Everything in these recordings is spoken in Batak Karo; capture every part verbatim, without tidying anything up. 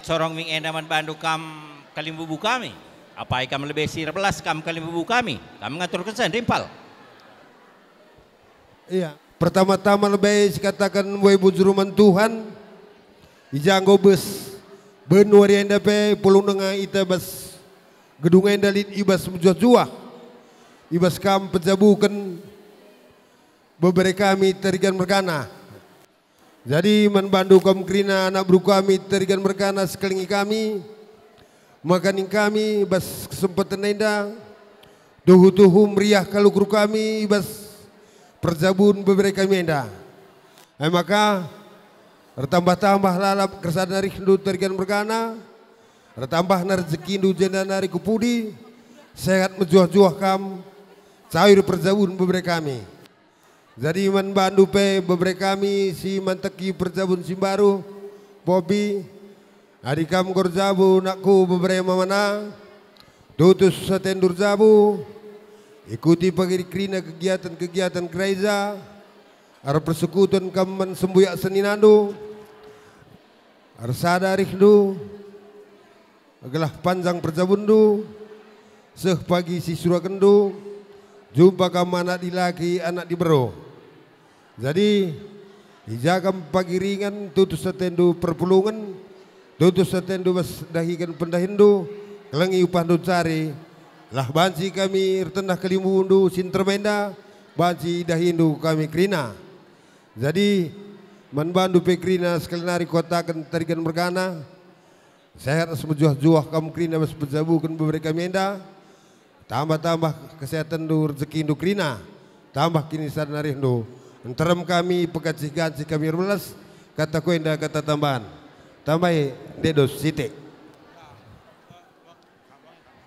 Sorong mik enda man bandu kam kalimbubu kami. Apai kam lebe si erbelas kam kalimbubu kami? Kam ngaturkenca ndimpal. Iya, pertama-tama lebe sikataken wari bujur man Tuhan. I ja enggo bes ben wari enda pe pulung denga ita bas gedung enda lit i bas mejuah-juah. I bas kam pejabuken bebere kami Tarigan mergana. Jadi man bandu kam kerina anak beru kami Tarigan mergana sekelengi kami, maka ning kami bas kesempatan enda tuhu-tuhu meriah kal ukur kami i bas perjabun bebere kami enda. E maka, ertambah-tambah lalap kersada rihndu Tarigan mergana, ertambahna rejekindu jenda nari ku pudi, sehat mejuah-juah kam, cawir perjabun bebere kami. Jadi man bandu pe bebere kami si manteki perjabun si mbaru, Bobi, adi kam enggo erjabu nakku bebere mamana, tutus atendu erjabu, ikuti pagi kerina kegiatan-kegiatan gereja, erpersekutuhen kam man sembuyak seninandu, ersada rihndu, gelah panjang perjabunndu, seh pagi si surakenndu, jumpa kam anak dilaki, anak diberu. Jadi, i ja kam pagi ringan tutus atendu perpulungen, tutus atendu bas dahiken pendahinndu, kelengi upahndu cari, lah banci kami ertendah kalimbubundu si nterem enda, banci idahindu kami kerina. Jadi, man bandu pe kerina sekali nari kukataken Tarigan mergana, sehat ras mejuah-juah kam kerina bas pejabuken bebere kami enda. Tambah-tambah kesehatenndu, rejekindu kerina, tambah kinisadarihndu. Nterem kami, pegacih-gacih kami erbelas, kataku enda kata tambahan. Tambahi ndedos sitik.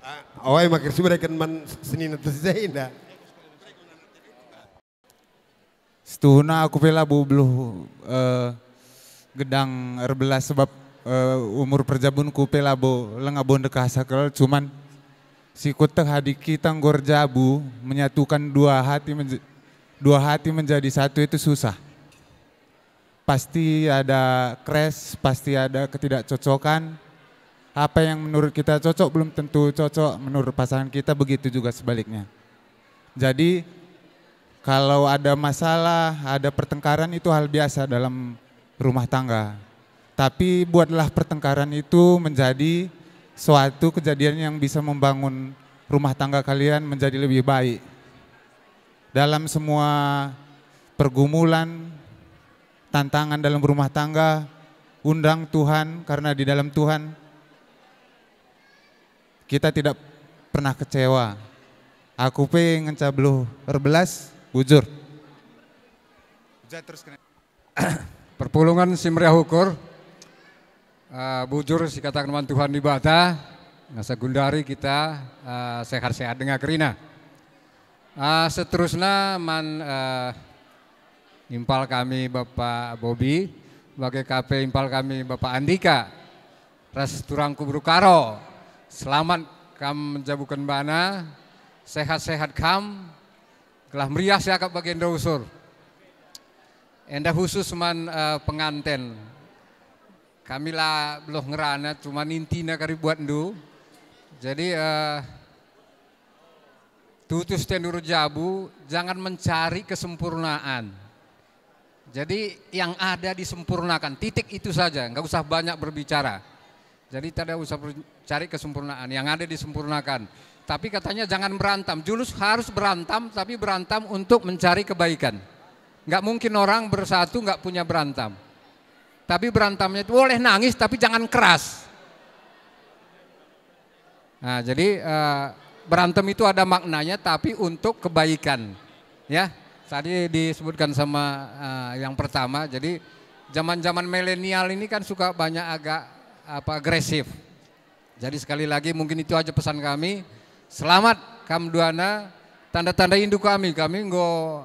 Ah, oi, makir sibereken man senina tesi enda. Setuhuna aku pe labo beluh, eh, gedang erbelas sebab, eh, umur perjabunku pe labo, langa bo ndekahsa kal, cuman si kueteh adi kita enggo erjabu, menyatukan dua hati menj-, dua hati menjadi satu itu susah. Pasti ada crash, pasti ada ketidakcocokan. Apa yang menurut kita cocok belum tentu cocok menurut pasangan kita, begitu juga sebaliknya. Jadi, kalau ada masalah, ada pertengkaran, itu hal biasa dalam rumah tangga. Tapi buatlah pertengkaran itu menjadi suatu kejadian yang bisa membangun rumah tangga kalian menjadi lebih baik. Dalam semua pergumulan, tantangan dalam rumah tangga, undang Tuhan, karena di dalam Tuhan kita tidak pernah kecewa. Aku pe ngenca beluh erbelas, bujur. Ja terus kena. Perpulungen si meriah ukur, eh, bujur sikataken man Tuhan Dibata, ngasa gundari kita, eh, sehat-sehat denga kerina. Eh, seterusna man, eh, impal kami Bapak Bobi, bage ka pe impal kami Bapak Andika, ras turangku Beru Karo. Selamat kam menjabuken bana, sehat-sehat kam, gelah meriah siakap bagenda usur. Enda khusus man, eh, penganten. Kami la beluh ngerana, cuman intina kari buatndu. Jadi, eh, tutus atendu erjabu, jangan mencari kesempurnaan. Jadi, yang ada disempurnakan, titik itu saja, nggak usah banyak berbicara. Jadi, tidak usah ber-, cari kesempurnaan, yang ada disempurnakan. Tapi katanya jangan berantem, julus harus berantem, tapi berantem untuk mencari kebaikan. Nggak mungkin orang bersatu nggak punya berantem. Tapi berantemnya itu boleh nangis, tapi jangan keras. Nah, jadi, eh, berantem itu ada maknanya, tapi untuk kebaikan. Ya, tadi disebutkan sama, eh, yang pertama, jadi zaman-zaman milenial ini kan suka banyak agak, apa, agresif. Jadi sekali lagi mungkin itu aja pesan kami. Selamat kam duana, tanda-tanda indu kami. Kami enggo,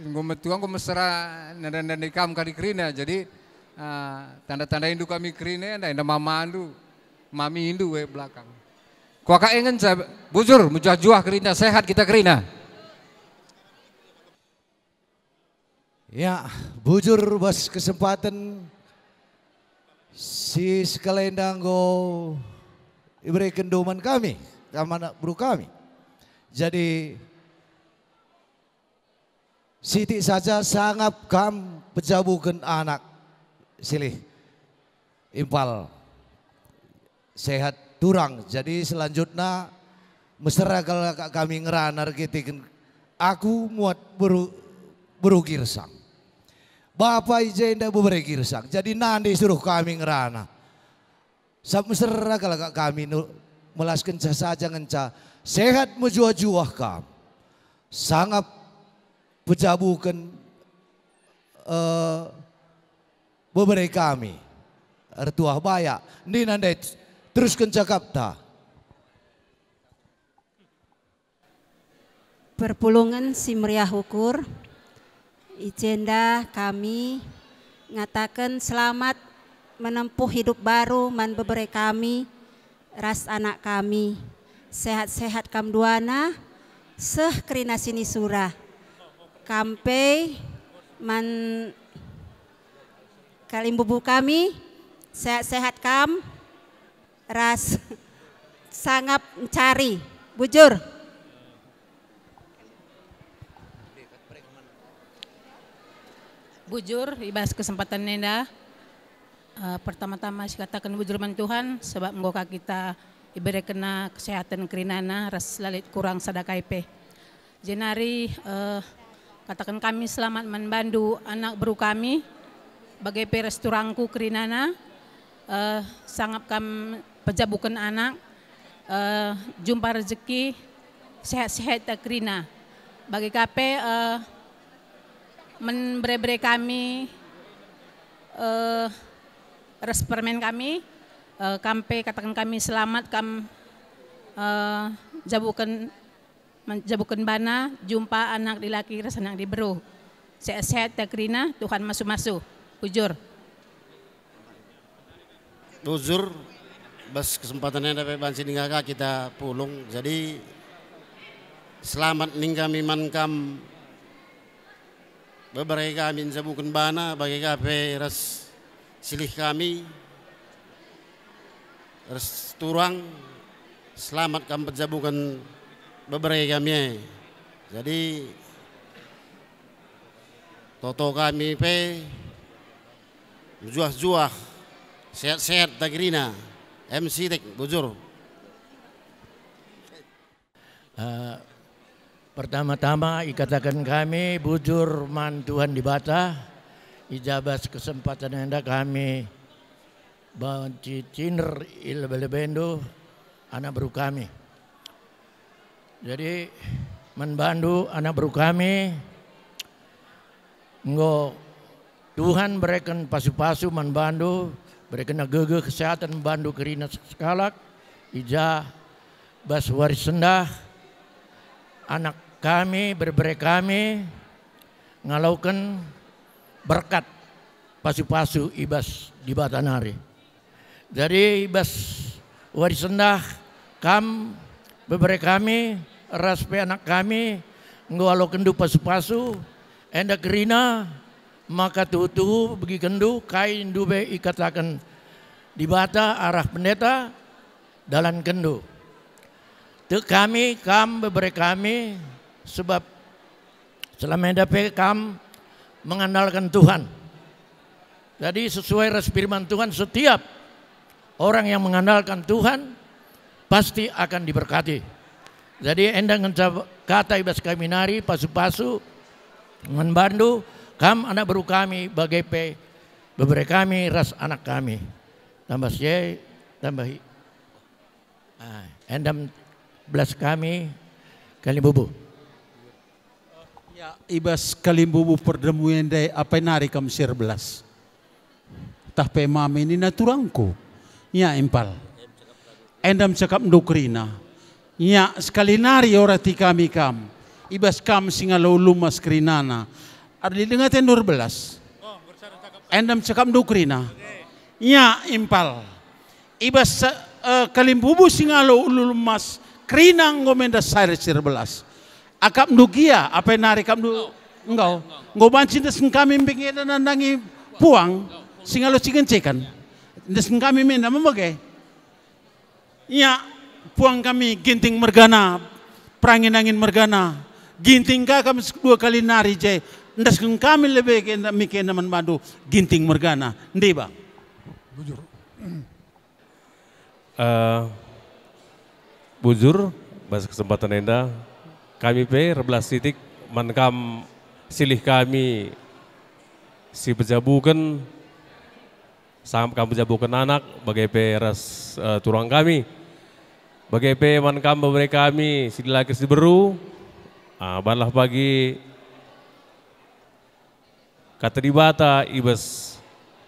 enggo metua, enggo mesera nanda-nandai kam kari kerina. Jadi, eh, tanda-tanda indu kami kerina, enda, enda mamandu, mamindu we belakang. Kuaka engen sa-, bujur, mejuah-juah kerina, sehat kita kerina. Ya, bujur bas kesempatan Si sekalenda enggo ibereken doman kami, kam anak beru kami. Jadi, sitik saja sangap kam pejabuken anak silih impal sehat turang. Jadi, selanjutna mesera kal kami ngerana erkiteken aku muat beru, beru Girsang. Bapa i jenda bebere Girsang, jadi nande suruh kami ngerana. Sab mesera kal kami nu, melaskenca saja ngenca sehat mejuah-juah kam. Sangap pejabuken, eh, bebere kami. Ertuah bayak, ndina ndai terusken cakapta. Perpulungen si meriah ukur, i jenda kami ngataken selamat menempuh hidup baru man bebere kami ras anak kami. Sehat-sehat kam duana, seh kerina sinisura. Kam pe man kalimbubu kami, sehat-sehat kam. Ras sangap ncari. Bujur. Bujur, i bas kesempatan enda, eh, pertama-tama sikataken bujur man Tuhan, sebab enggo ka kita iberekenNa kesehatan kerinana ras la lit kurang sada kai pe. Jenari, eh, kataken kami selamat man bandu anak beru kami, bage pe ras turangku kerinana, eh, sangap kam pejabuken anak, eh, jumpa rejeki, sehat-sehat ta kerina. Bage ka pe, eh, men bere-bere kami, eh, ras permen kami, eh, kam pe kataken kami selamat kam, eh, jabuken Menjabuken bana jumpa anak dilaki ras anak diberu. Sehat-sehat ta kerina, Tuhan masu-masu. Bujur. Bujur, bas kesempatan enda pe banci denga ka kita pulung. Jadi, selamat ning kami man kam. Bebere kami njabuken bana, bage ka pe ras silih kami, ras turang, selamat kam pejabuken bebere kami e. Jadi, toto kami pe, mejuah-juah, sehat-sehat ta kerina, M C Tek, bujur. Eh, pertama-tama ikataken kami bujur man Tuhan Dibata, i ja bas kesempatan enda kami banci cinder i lebe-lebendu anak beru kami. Jadi, man bandu anak beru kami, enggo Tuhan bereken pasu-pasu man bandu, bereken gegeh kesehatan man bandu kerina sekalak, i ja bas wari sendah anak kami, bere-bere kami, ngaloken berkat pasu-pasu i bas Dibata nari. Jadi, i bas wari sendah kam, bebere kami, ras pe anak kami, enggo alokenndu pasu-pasu, enda kerina maka tuhu-tuhu begikenndu kai ndube ikataken Dibata arah pendeta, dalankenndu. Tek kami, kam bebere kami, sebab selama enda pe kam mengandalkan Tuhan. Jadi, sesuai ras firman Tuhan, setiap orang yang mengandalkan Tuhan pasti akan diberkati. Jadi, enda ngenca kata i bas kami nari, pasu-pasu man bandu, kam anak beru kami, bage pe bebere kami ras anak kami. Tambah si e, tambah i-, ah, enda belas kami kalimbubu. Ya, i bas kalimbubu perjamu enda apai nari kam si erbelas? Tah pe mami nina turangku. Ya, impal. Enda me cakapndu kerina. Ya, sekali nari orati kami kam. I bas kam si ngalo ulu mas kerinana. Ardi denga tendu erbelas. Enda me cakapndu kerina. Ya, impal. I bas, eh, kalimbubu si ngalo ulu lemas, kerina enggo menda sari si erbelas. Akapndu gia, apai nari akapndu enggo? Enggo banci ndesken kami mbeng enda nandangi puang, si ngalo ciken-ciken. Endesken kami me enda mebege. Ia, puang kami Ginting mergana, perangin-angin mergana. Ginting ka kami dua kali nari je. Endesken kami lebe ke enda, mike enda man bandu Ginting mergana. Ndai, Bang? Bujur. Eh, bujur, bas kesempatan enda, kami pe erbelas sitik man kam silih kami si pejabuken, sangap kam pejabuken anak, bage pe ras, eh, turang kami. Bage pe man kam bebere kami si dilaki si diberu, ah, banlah pagi Kata Dibata i bas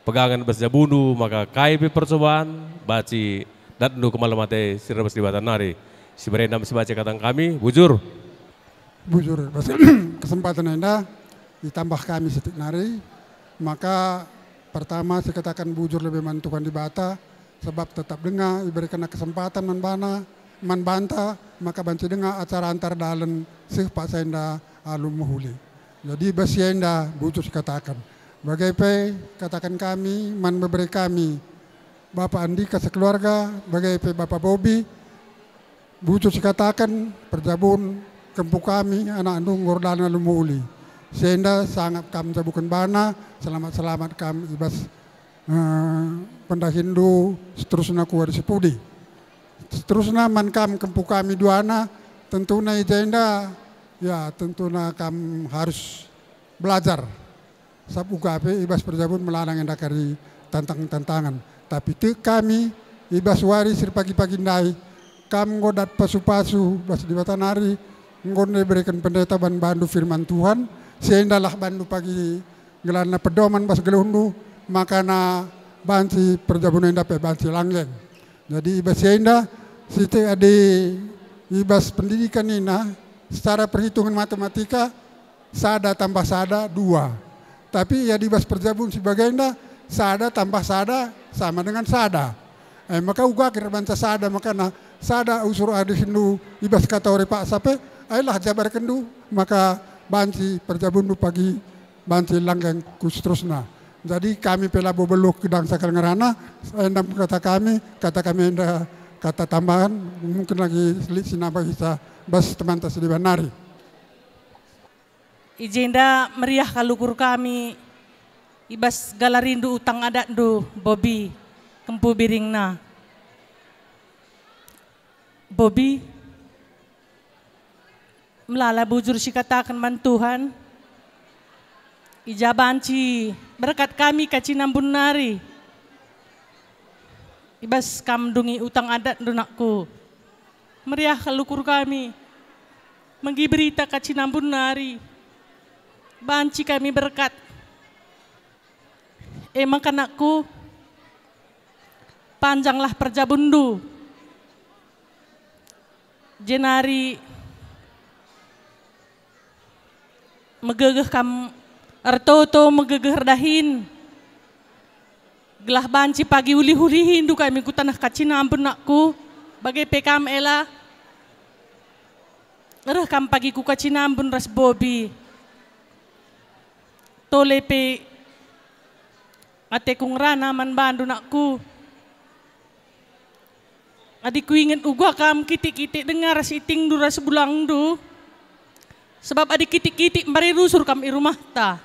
pegangen bas jabundu, maka kai pe percoban, banci datndu kemalemen ate si ras Dibata nari. Si bere ndai si banci kataken kami, bujur. Bujur, bas kesempatan enda itambah kami sitik nari, maka pertama sikataken bujur lebe man Tuhan Dibata, sebab tetap denga iberekenNa kesempatan man bana, man banta, maka banci denga acara antar dalen seh paksa enda alu mehuli. Jadi bas si enda bujur sikataken. Bage pe kataken kami man bebere kami, Bapa Andika sekeluarga, bage pe Bapa Bobi, bujur sikataken, perjabun kempu kami, anakndu enggo erdalan alu mehuli. Si enda sangap kam njabuken bana, selamat-selamat kam i bas eh, pendahinndu seterusna ku wari si pudi. Seterusna man kam kempu kami duana, tentuna i jenda, ya, tentuna kam harus belajar. Sabap uga pe i bas perjabun melanang enda kari tantang-tantangen. Tapi tek kami i bas wari si erpagi-pagi ndai, kam enggo dat pasu-pasu bas Dibata nari, enggo ibereken pendeta ban bandu firman Tuhan, si endalah bandu pagi gelarna pedoman bas geluhndu, makana banci perjabun enda pe banci langgeng. Jadi i bas si enda, sitik adi i bas pendidikan nina, secara perhitungan matematika, sada tambah sada, dua. Tapi adi i bas perjabun si bagenda, sada tambah sada sama dengan sada. E maka uga kira banca sada, makana sada usur adihndu i bas kategori paksa pe, ailah jabarkenndu, maka banci perjabunndu pagi banci langgeng ku seterusna. Jadi kami pe labo beluh gedang sakal ngerana, enda kata kami, kata kami enda kata tambahan, mungkin lagi lit si nambahisa bas temanta si deban nari. I jenda meriah kal ukur kami i bas galarindu utang adatndu, Bobi, kempu biringna. Bobi, melala bujur sikataken man Tuhan, i ja banci berkat kami kacinambun nari i bas kam ndungi utang adatndu, nakku. Meriah kal ukur kami megi berita kacinambun nari, banci kami berkat. E maka, nakku, panjanglah perjabunndu, jenari megegeh kam ertoto, megegeh erdahin, gelah banci pagi ulih-ulihindu kami ku taneh kacinambun, nakku. Bage pe kam, Ela, reh kam pagi ku kacinambun ras Bobi. Tole pe ateku ngerana man bandu, nakku. Adi kuinget uga kam kitik-kitik denga ras itingndu ras bulangndu, sebab adi kitik-kitik mbari rusur kam i rumahta.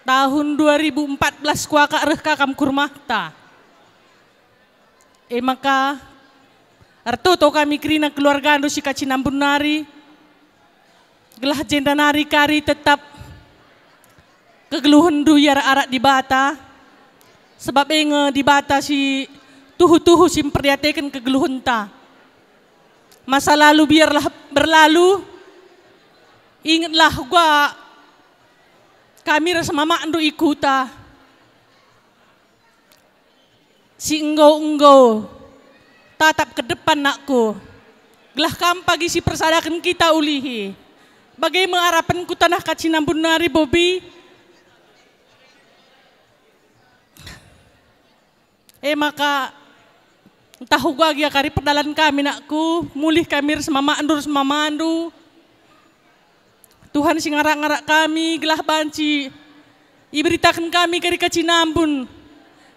Tahun dua ribu empat belas kuakap reh ka kam ku rumahta. E maka, ertoto kami kerina keluargandu si kacinambun nari, gelah jenda nari kari tetap kegeluhenndu i arak-arak Dibata, sebab e nge Dibata si tuhu-tuhu si mperdiateken kegeluhenta. Masa lalu biarlah berlalu, ingetlah uga kami ras mamakndu i kuta. Si enggo-enggo, tatap ke depan, nakku. Gelah kam pagi si persadaken kita ulihi. Bage me arapenku taneh kacinambun nari, Bobi. E maka, ntah uga gia kari perdalan kami, nakku, mulih kami ras mamakndu ras mamandu. Tuhan si ngarak-ngarak kami gelah banci iberitaken kami kari kacinambun.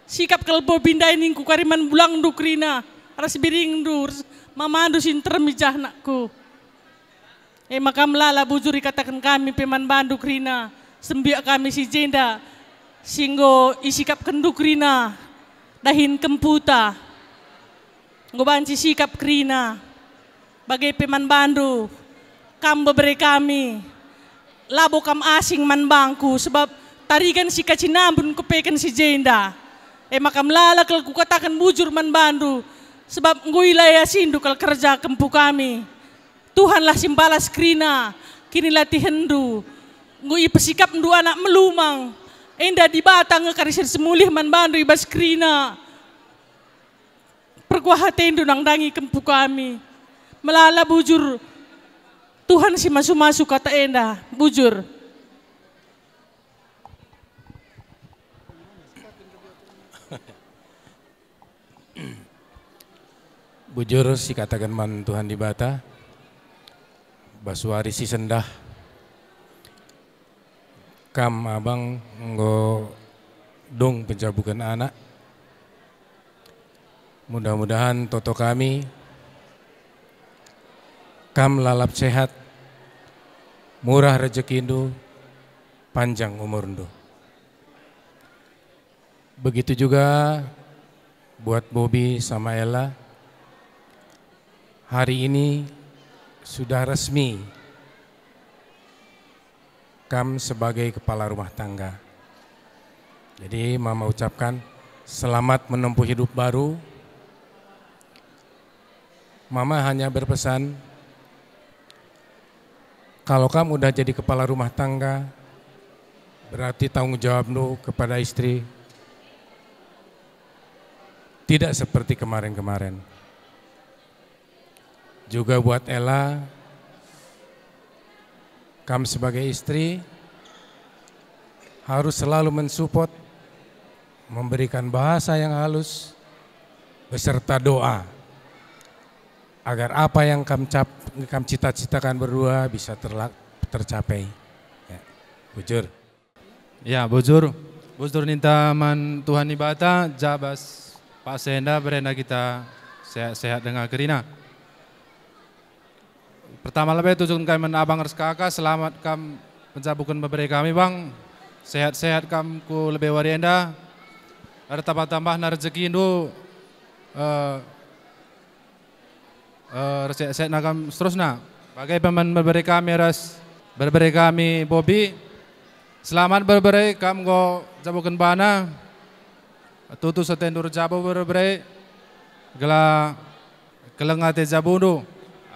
Sikap kal bobi ndai ningku kari man bulangndu kerina, ras biringndu, ras mamandu si nterem i jah nakku. E maka melala bujur ikataken kami pe man bandu kerina, sembiak kami si jenda, si enggo isikapkenndu kerina, dahin kemputa. Enggo banci sikap kerina, bage pe man bandu, kam bebere kami, labo kam asing man bangku, sebab tarigan si kacinambun kupeken si jenda. E maka melala kal kukataken bujur man bandu, sebab enggo ilayasindu kal kerja kempu kami. Tuhanlah si mbalas kerina kinilatihenndu, enggo ipesikapndu anak melumang, enda Dibata nge kari si ersemulih man bandu i bas kerina. Perkuah atendu nandangi kempu kami. Melala bujur, Tuhan si masu-masu kata enda, bujur. Bujur sikataken man Tuhan Dibata, bas wari si sendah, kam abang enggo dung penjabuken anak. Mudah-mudahan toto kami, kam lalap sehat, murah rejekindu, panjang umurndu. Begitu juga buat Bobi sama Ella. Hari ini sudah resmi kam sebagai kepala rumah tangga. Jadi, Mama ucapkan selamat menempuh hidup baru. Mama hanya berpesan, kalau kamu udah jadi kepala rumah tangga, berarti tanggung jawabmu kepada istri tidak seperti kemarin-kemarin. Juga buat Ella, kam sebagai istri harus selalu mensupport, memberikan bahasa yang halus, beserta doa, agar apa yang kam cap-, kam cita-citakan berdua bisa terla-, tercapai. Ya, bujur. Ya, bujur. Bujur ninta man Tuhan Dibata, jabas paksa enda berena kita sehat-sehat denga kerina. Pertama lebe tujuken kami man abang ras kaka, selamat kam penjabuken bebere kami, Bang. Sehat-sehat kam ku lebe wari enda. Ertambah-tambahna rejekindu, eh, eh, ersehat-sehatna kam seterusna. Bage pe man bebere kami ras bebere kami Bobi. Selamat bebere kam enggo jabuken bana. Tutus atendu erjabu bebere, gelah keleng ate jabundu.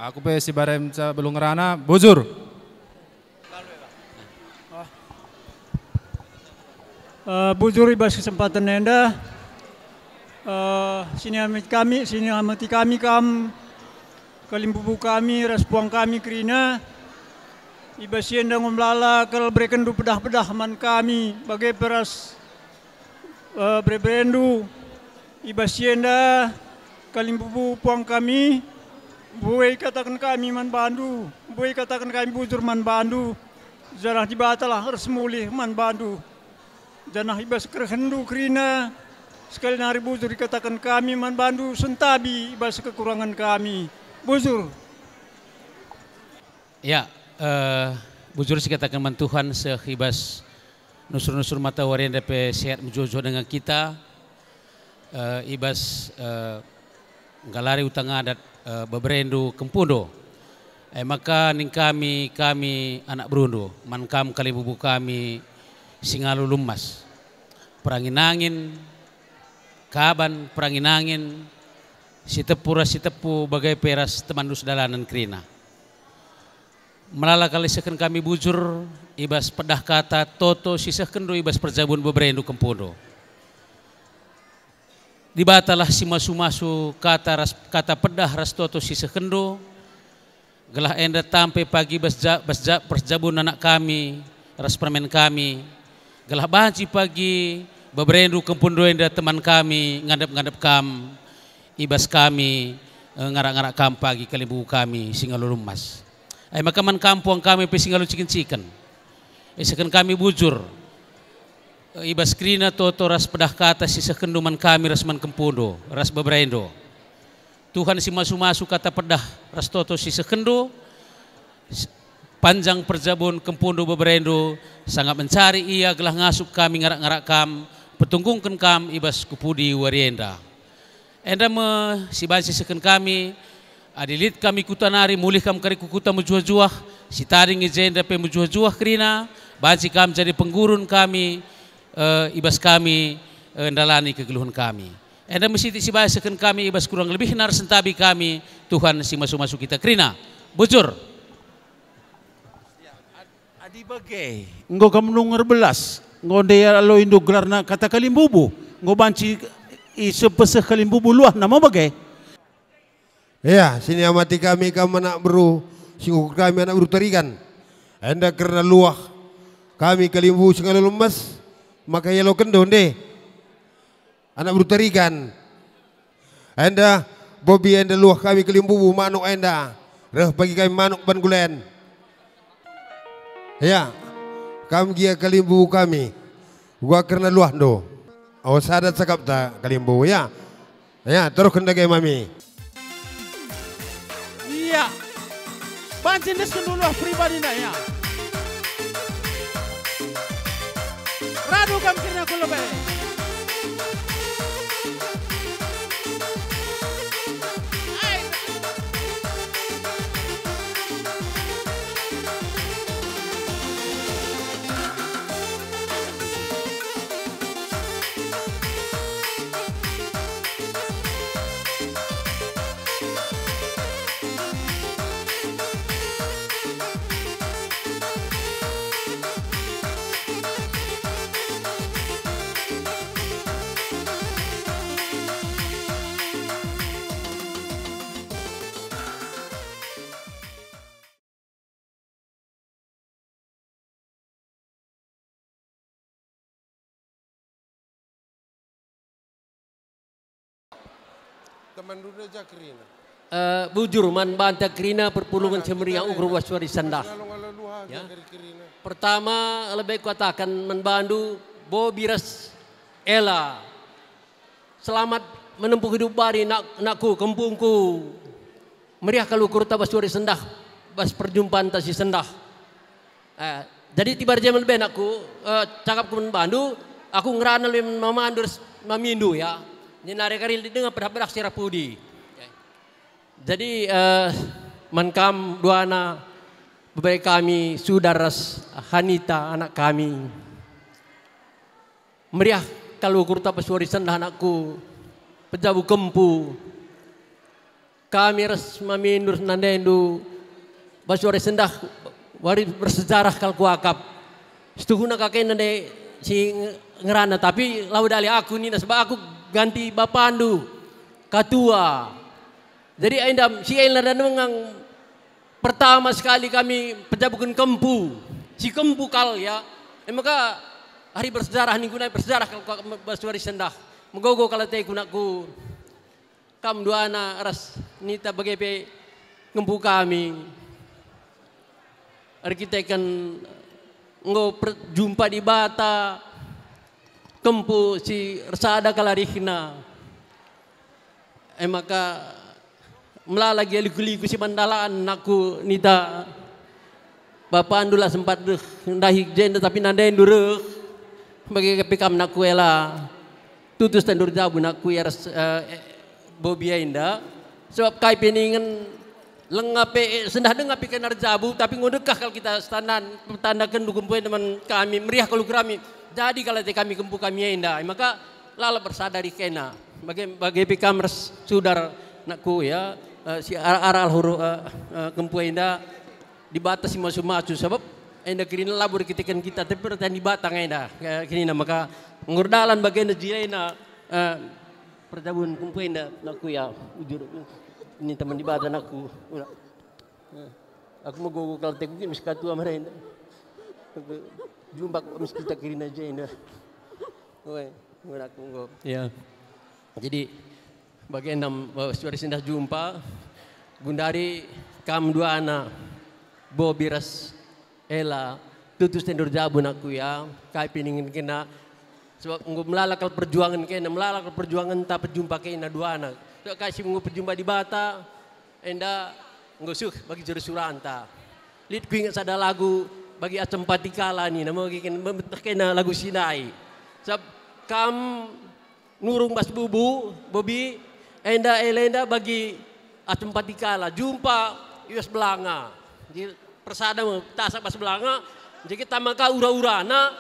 Aku pe si barem ca belu ngerana, bujur. Eh, bujur i bas kesempatan enda, eh, siniameti kami, siniameti kami kam, kalimbubu kami, ras puang kami kerina. I bas si enda enggo melala kal berekenndu pedah-pedah man kami, bage pe ras, eh, bere-berendu. I bas si enda, kalimbubu puang kami, mbue ikataken kami man bandu, mbue ikataken kami bujur man bandu, janah Dibatalah ersemulih man bandu. Janah i bas kerehenNdu kerina, sekali nari bujur ikataken kami man bandu, sentabi i bas kekurangen kami. Bujur. Ya, eh, bujur sikataken man Tuhan seh i bas nusur-nusur matawari enda pe sehat mejuah-juah denga kita, eh, i bas, eh, nggalari utang adat, eh, beberendu kempundu. E maka ning kami, kami anak berundu, man kam kalimbubu kami si ngalo lumas. Perangin-angin, kaban perangin-angin, si tepu ras si tepu bage pe ras temanndu sedalanen kerina. Melala kal isehken kami bujur i bas pedah kata toto si isehkenndu i bas perjabun beberendu kempundu. Dibatalah si masu-masu kata ras, kata pedah ras toto si isehkenndu, gelah enda tampe pagi bas ja-, bas ja-, perjabun anak kami ras permen kami, gelah banci pagi beberendu kempundu enda teman kami ngandep-ngandep kam, i bas kami, eh, ngarak-ngarak kam pagi kalimbubu kami si ngalo lumas. E maka man kam puang kami pe si ngalo ciken-ciken. Isehken kami bujur. I bas kerina toto ras pedah kata si sehkenndu man kami ras man kempundu ras beberaindo. Tuhan si masu-masu kata pedah ras toto si sehkenndu, s-, panjang perjabun kempundu beberaindo, sangap mencari ia gelah ngasup kami ngarak-ngarak kam, petunggungken kam i bas ku pudi wari enda. Enda me si banci sehken kami, adi lit kami kuta nari, mulih kam kari ku kuta mejuah-juah, si tading i jenda pe mejuah-juah kerina, banci kam jadi penggurun kami, eh, i bas kami, eh, ndalani kegeluhen kami. Enda me sitik si banci sehken kami i bas kurang lebihna ras entabi kami, Tuhan si masu-masu kita kerina. Bujur. Adi bage, enggo kam nunga erbelas, enggo ndia aloindu gelarna kata kalimbubu, enggo banci isepeseh kalimbubu luahna me bage? Ea, si niamati kami kam anak beru, si ngukur kami anak beru Tarigan. Enda kerna luah kami kalimbubu si ngalo lemes, maka ialokenndu nde. Anak beru Tarigan. Enda, bobi enda luah kami kalimbubu manuk enda. Reh bagi kami manuk ban gulen. Ya, kam gia kalimbubu kami. Uga kerna luahndu. O, sada cakapta kalimbubu, ya. Ya, terusken dage mami. Ia. Banci ndes dulu pribadina ia. Radu kam kerina ku lebe. Ai. Temanndu ja kerina. Eh, bujur man banta kerina perpulungen si meriah ukur bas wari sendah. Lalu ngalo luha. Ya. Keri-kerina. Pertama, lebih katakan man bandu, bobi ras ela. Selamat menempuh hidup bari, nak-, nakku, kempungku. Meriah kal ukurta bas wari sendah, bas perjumpanta si sendah. Eh, jadi tibar jemen be nakku, eh, cakapku man bandu, aku ngerana lebe mamandu ras mamindu, ya. Jenari kari denga pedah-pedah si arah pudi. Jadi, eh, man kam duana, bebai kami, Sudar ras Hanita, anak kami. Meriah kal ukurta bas wari sendah, anakku, pejabu kempu. Kami ras mamindu ras nandendu bas wari sendah, wari bersejarah kal kuakap. Situhuna ka kena nande si nge-, ngerana, tapi lau dali aku nina, sebab aku ganti bapandu, katua. Jadi enda si enda dan mengang pertama sekali kami pejabuken kempu, si kempu kal, ya. E maka hari bersejarah ningku nai bersejarah kal kuakap bas wari sendah. Megogo kal ateku, nakku. Kam duana ras Nita bage pe ngempu kami. Erkiteken enggo per-, jumpa Dibata, kempu si ersada kal arihna. E maka melala gia liku-liku si man dalan, nakku Nita. Bapandu la sempat reh ndahi jenda, tapi nandendu reh. Bage pe kam, nakku, ela. Tutus tendur jabu, nakku, ia ras, eh, eh, bobi enda. Sebab kai pe ningen lenga pe, eh, sendah denga pe kena erjabu, tapi enggo dekah kal kita setandan, tandaken dukun pue teman kami, meriah kal ukur kami. Jadi kal ate kami kempu kami enda. Maka lalap ersada arih kena. Bage, bage pe kam ras Sudar, nakku, ya, eh, si ara-ara huruf, eh, eh, kempu enda. Dibata si masu-masu, sabap enda kerina labo erkiteken kita, tapi perhatian Dibata nge enda, eh, kerina maka enggo erdalan bagenda jilena, eh, perjabun kempu enda, nakku, ya, bujur. Ini teman Dibata, nakku. Ura. Eh, aku megogo kal ateku kin mis katua merenda. Jumpa mis kita kerina jenda. Oe, ura aku enggo. Ya. Jadi, bagenda, eh, suari sendah jumpa, gundari kam duana, bobi ras ela, tutus tendur jabu, nakku, ya, kai pe ningen kena, Sebab enggo melala kal perjuangen kena, melala kal perjuangenta pejumpa kena duana. Sebab kai si enggo pejumpa Dibata, enda enggo seh bagi juru suranta. Lit kuinget sada lagu bagi Acem Patikala nina, megi kin meteh kena lagu si ndai. Sebab kam nurung bas bubu, Bobi, enda elenda bagi Acem Patikala, jumpa i bas belanga. Jadi, persada me, tasak bas belanga, jadi tama ka ura-urana,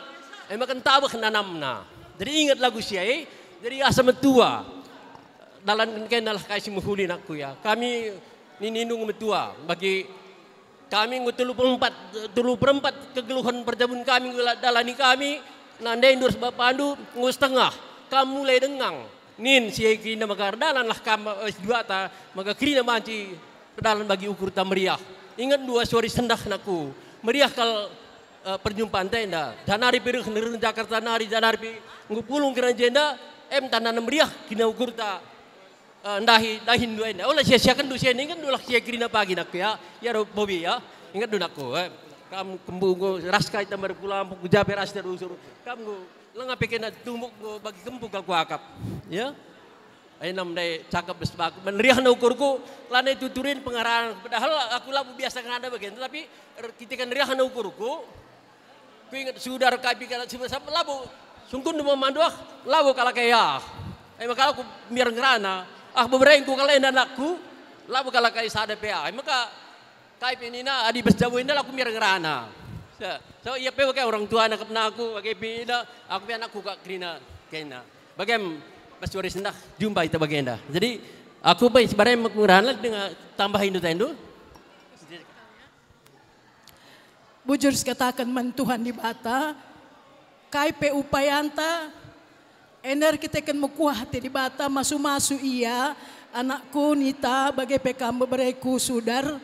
e maka ntabeh nanamna. Jadi inget lagu si e, jadi asa metua. Dalan kena lah kai si mehuli nakku ya. Kami nini nunggu metua, bagi kami enggo telu perempat, telu perempat kegeluhen perjabun kami enggo la-, dalani kami, nandai ndurus bapandu enggo setengah, kam mulai dengang. Nin si e kerina maka erdalanlah kam, eh, si duata, maka kerina banci erdalan bagi ukurta meriah. Inget dua suari sendah nakku, meriah kal, eh, perjumpanta enda. Janari pe reh neren Jakarta nari, janari pe enggo pulung kerina jenda, em tandana meriah kerina ukurta. Eh, ndahi, ndahin dua enda. Ola sia-siaken du si enda, inget dulah si e kerina pagi nakku ya. Ya ro Bobi ya. Inget du nakku, eh. Kam kembu enggo ras kai tambar kulampuk, ku ja pe ras terusur. Kam enggo lenga pe kena tumbuk enggo bagi kempu kal kuakap. Ya. Ai nam ndai cakap bes baku. Meriahna ukurku, lanai tuturin pengarahan. Padahal aku labo biasa ngerana bagian, tapi er-, kitikan riahna ukurku. Kuinget sudah kai pe kalak si besar labo sungkun dua manduah, labo kalak e ah. E maka aku miar ngerana, ah, beberengku kalak enda anakku, labo kalak e sada pe ah. E maka kai pe nina adi bas jabu enda aku miar ngerana. So, so ia pe bage orang tua nakepna aku, bage pe enda, aku pe anakku kak kerina kena. Bagem bas suari sendah jumpa ita bagenda. Jadi aku pe si barem aku ngerana dengan tambah indu tendu. Bujur sikataken man Tuhan Dibata, kai pe upayanta, enda erkiteken mekuah ate Dibata, masu-masu Ia, anakku Nita, bage pe kam bebereku Sudar,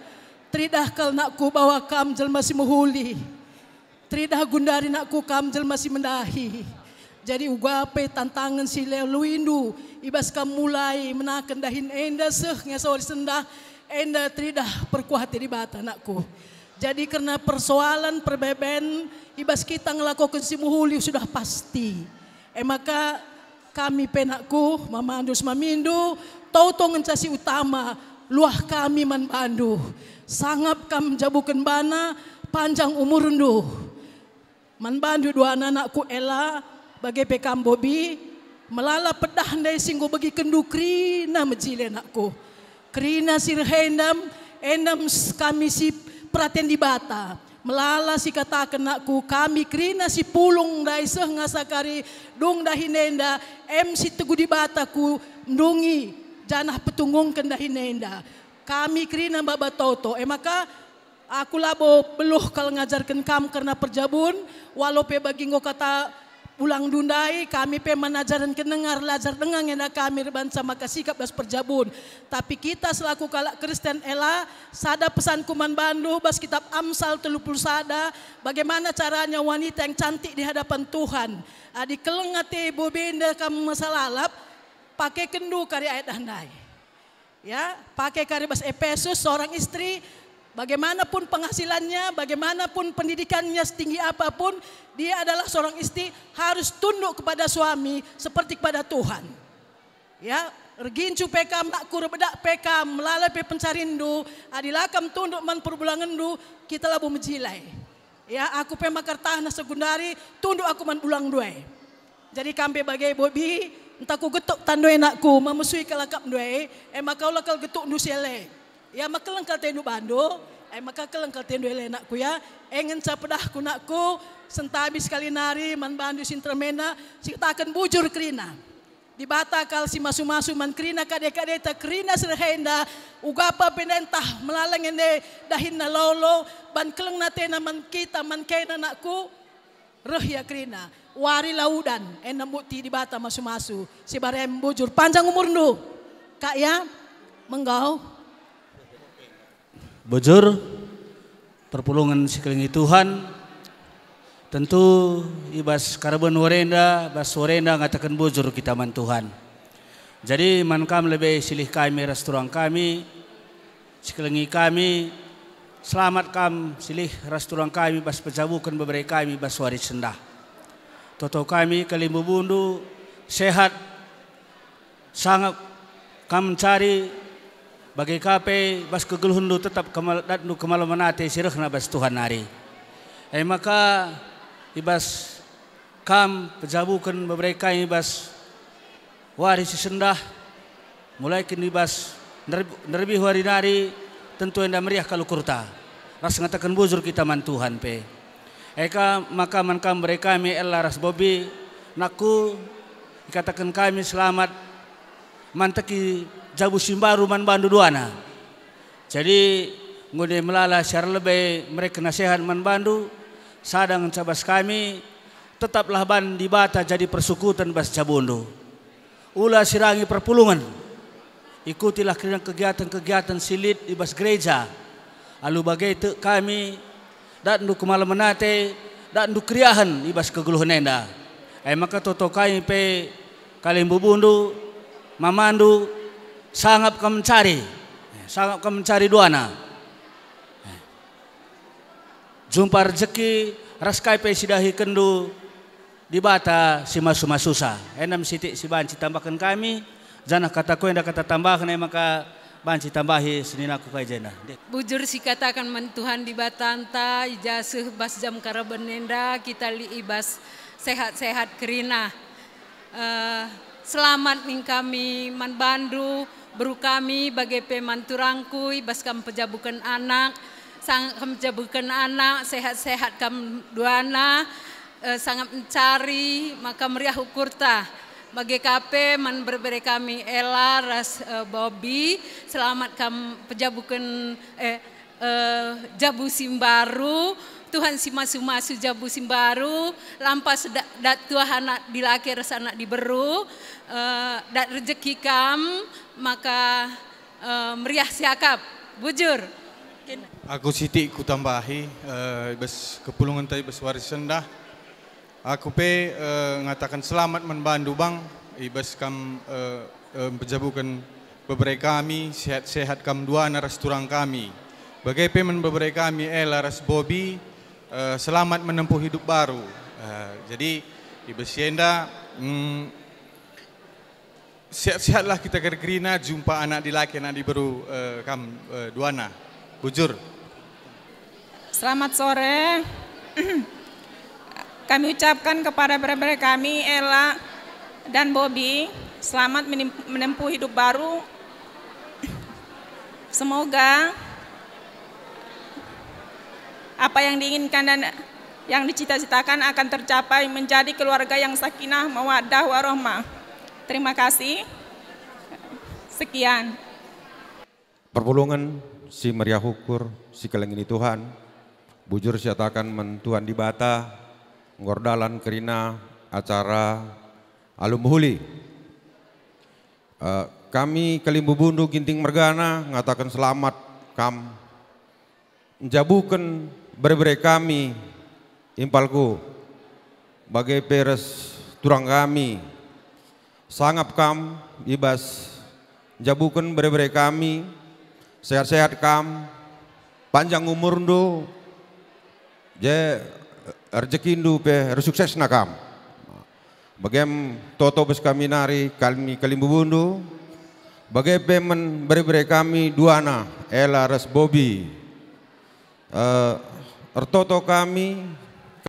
teridah kal nakku bahwa kam jelma si mehuli. Teridah gundari nakku kam jelma si mendahi. Jadi uga pe tantangen si laluindu, i bas kam mulai menaken dahin enda seh nge suari sendah, enda teridah perkuah ate Dibata nakku. Jadi kerna persoalan perbeben i bas kita ngelakoken si mehuli sudah pasti. E maka kami pe nakku, mamandu semamindu, toto ngenca si utama, luah kami man bandu. Sangap kam jabuken bana, panjang umurndu. Man bandu dua anakku Ella, bage pe kam Bobi, melala pedah ndai si enggo begikenndu kerina mejile nakku. Kerina si reh endam, endam s-, kami si peraten Dibata. Melala si kataken nakku, kami kerina si pulung ndai seh ngasa kari dung dahin enda, em si tegu Dibata ku ndungi janah petungungken dahin enda. Kami kerina maba toto, e maka aku labo beluh kal ngajarken kam kerna perjabun, walo pe bagi enggo kata bulangndu ndai, kami pe man ajaren kendengar lajar denga ngena kami erbanca maka sikap bas perjabun. Tapi kita selaku kalak Kristen Ella, sada pesanku man bandu bas kitab Amsal telu puluh sada, bagaimana caranya wanita yang cantik di hadapan Tuhan. Adi keleng ate Bobi enda kam masa lalap, pakekenndu kari ayat ah ndai. Ya, pakai kari bas Efesus, seorang istri, bagaimanapun penghasilannya, bagaimanapun pendidikannya, setinggi apapun, dia adalah seorang istri, harus tunduk kepada suami seperti kepada Tuhan. Ya, ergincu pe kam, nakku, erbedak pe kam, melala pe pencarinndu, adi la kam tunduk man perbulangenndu, kita labo mejile. Ya, aku pe maka ertahan asa gundari, tunduk aku man bulangndu e. Jadi kam pe bage, Bobi, ntah kugetuk tandoi nakku, mamesui kal akapndu e, e maka ola kal getukndu si ele. Ya, maka keleng kal atendu bandu, e maka keleng kal atendu ele nakku ya. E ngenca pedahku nakku, sentabi sekali nari man bandu si nterem enda, sikataken bujur kerina. Dibata kal si masu-masu man kerina kade-kadeta, kerina si reh enda, uga pe enda ntah melala nge dahinna lolo, ban kelengna atena man kita, man kena nakku, reh ia kerina. Wari la udan, enda bukti Dibata masu-masu. Si barem bujur, panjang umurndu. Kak ya, menggau. Bujur, perpulungen si kelengi Tuhan, tentu i bas karaben wari enda, bas wari enda ngataken bujur kita man Tuhan. Jadi man kam lebe silih kami ras turang kami, si kelengi kami, selamat kam silih ras turang kami bas pejabuken bebere kami bas wari sendah. Toto kami kalimbubundu sehat, sangap kam mencari, bage ka pe bas kegeluhenndu tetap kemal-, datndu kemalemen ate si rehna bas Tuhan nari. E maka, i bas kam pejabuken bebere kami bas wari si sendah, mulaiken i bas nderb-, nderbi wari nari, tentu enda meriah kal ukurta, ras ngataken bujur kita man Tuhan pe. E ka maka man kam bere kami Ella ras Bobi, nakku, ikataken kami selamat manteki jabu si mbaru man bandu duana. Jadi, enggo nde melala si erlebe mereken nasehat man bandu, sada ngenca bas kami, tetaplah ban Dibata jadi persukuten bas jabundu. Ula sirangi perpulungen. Ikutilah kerina kegiatan-kegiatan si lit i bas gereja. Alu bage tek kami, datndu kemalemen ate, datndu keriahen i bas kegeluhen enda. E maka toto kami pe kalimbubundu, mamandu, sangap kam mencari, sangap kam mencari duana. Jumpa rejeki ras kai pe si dahikenndu Dibata si masu-masusa. Enda me sitik si banci tambahken kami, janah kataku enda kata tambahen, e maka banci tambahi seninaku kai jenda. Bujur sikataken man Tuhan Dibatanta, i ja seh bas jam karaben enda kita lit i bas sehat-sehat kerina. Eh, selamat ning kami man bandu, beru kami, bage pe man turangku, i bas kam pejabuken anak, sangap kam pejabuken anak, sehat-sehat kam duana, eh, sangap mencari, maka meriah ukurta. Bage ka pe man bere-bere kami Ella ras, eh, Bobi, selamat kam pejabuken, eh, eh, jabu si mbaru, Tuhan si masu-masu jabu si mbaru, lampas da-, dat tuah anak dilaki ras anak diberu, eh, dat rejeki kam, maka, eh, meriah siakap. Bujur. Aku sitik kutambahi, eh, i bas kepulungenta i bas wari sendah. Aku pe, eh, ngataken selamat man bandu, Bang, i bas kam, eh, eh, mpejabuken bebere kami, sehat-sehat kam duana ras turang kami. Bage pe man bebere kami, Ella ras Bobi, eh, selamat menempuh hidup baru. Eh, jadi, i bas si enda, mm, sehat-sehatlah kita kerina-kerina, jumpa anak dilaki, anak diberu, eh, kam, eh, duana. Bujur. Selamat sore. Kami ucapkan kepada bere-bere kami, Ella dan Bobi, selamat menem-, menempuh hidup baru. Semoga apa yang diinginkan dan yang dicita-citakan akan tercapai, menjadi keluarga yang sakinah, mawaddah, warahmah. Terima kasih. Sekian. Perpulungen si meriah ukur, si kelengi Tuhan, bujur siataken man Tuhan Dibata, enggo erdalan kerina acara alu mehuli. Eh, kami kalimbubundu Ginting mergana ngataken selamat kam njabuken bere-bere kami, impalku, bage pe ras turang kami. Sangap kam i bas njabuken bere-bere kami, sehat-sehat kam, panjang umurndu, je rejekindu pe ersuksesna kam. Bagem toto bas kami nari, kami kalimbubundu, bage pe man bere-bere kami duana, Ella ras Bobi. Eh, ertoto kami,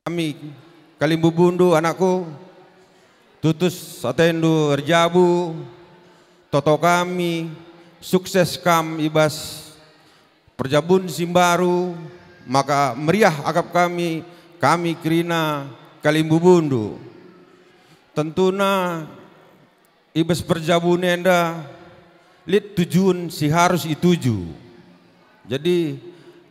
kami kalimbubundu, anakku, tutus atendu erjabu, toto kami, sukses kam i bas perjabun si mbaru, maka meriah akap kami, kami kerina kalimbubundu. Tentuna i bas perjabun enda lit tujun si harus ituju. Jadi,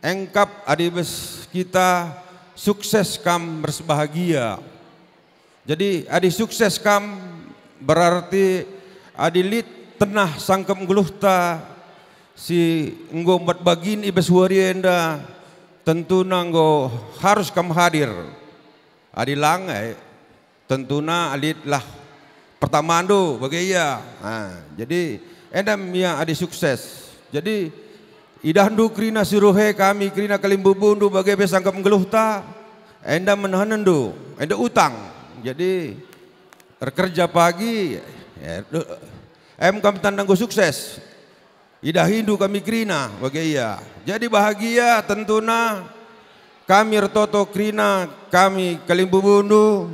engkap adi bas kita sukses kam ras bahagia. Jadi, adi sukses kam, berarti adi lit tenah sangkep nggeluhta si enggo mbat bagin i bas wari enda, tentuna enggo harus kam hadir. Adi lang, eh, tentuna lit lah pertamandu bage ia. Ha, jadi enda me ia adi sukses. Jadi, idahndu kerina si rue kami kerina kalimbubundu bage pe sangkep nggeluhta, enda menehenenndu, enda utang. Jadi, erkerja pagi, ya, du-, em kami tanda enggo sukses. Idahindu kami kerina bage ia. Jadi bahagia tentuna kami ertoto kerina kami kalimbubundu,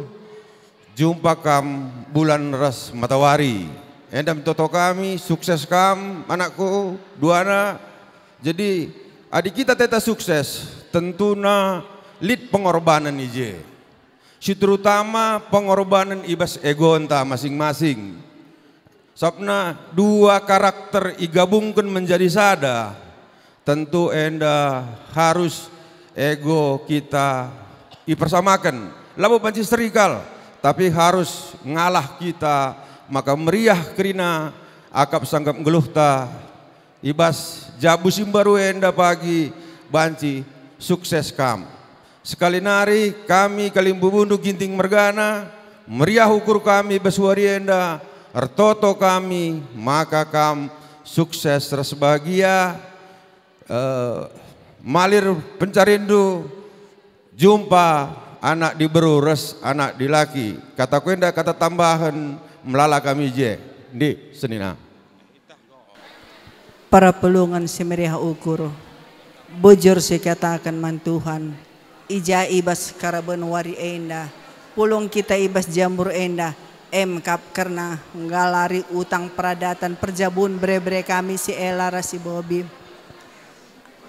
jumpa kam bulan ras matawari. Enda ertoto kami, sukses kam, anakku, duana. Jadi, adi kita teta sukses, tentuna lit pengorbanen i je. Si terutama pengorbanen i bas egonta masing-masing. Sabapna dua karakter igabungken menjadi sada, tentu enda harus ego kita ipersamaken. Labo banci seri kal, tapi harus ngalah kita, maka meriah kerina akap sangkap nggeluhta. I bas jabu si mbaru enda pagi banci sukses kam. Sekali nari kami kalimbubundu Ginting mergana, meriah ukur kami bas wari enda, ertoto kami maka kam sukses ras bahagia, eh, malir pencarindu, jumpa anak diberu ras anak dilaki. Kataku enda kata tambahen, melala kami je. Ndi, senina. Perpulungen si meriah ukur, bujur si kataken man Tuhan, i ja i bas karaben wari enda, pulung kita i bas jambur enda, em kap kerna nggalari utang peradaten perjabun bere-bere kami si Ela ras si Bobi.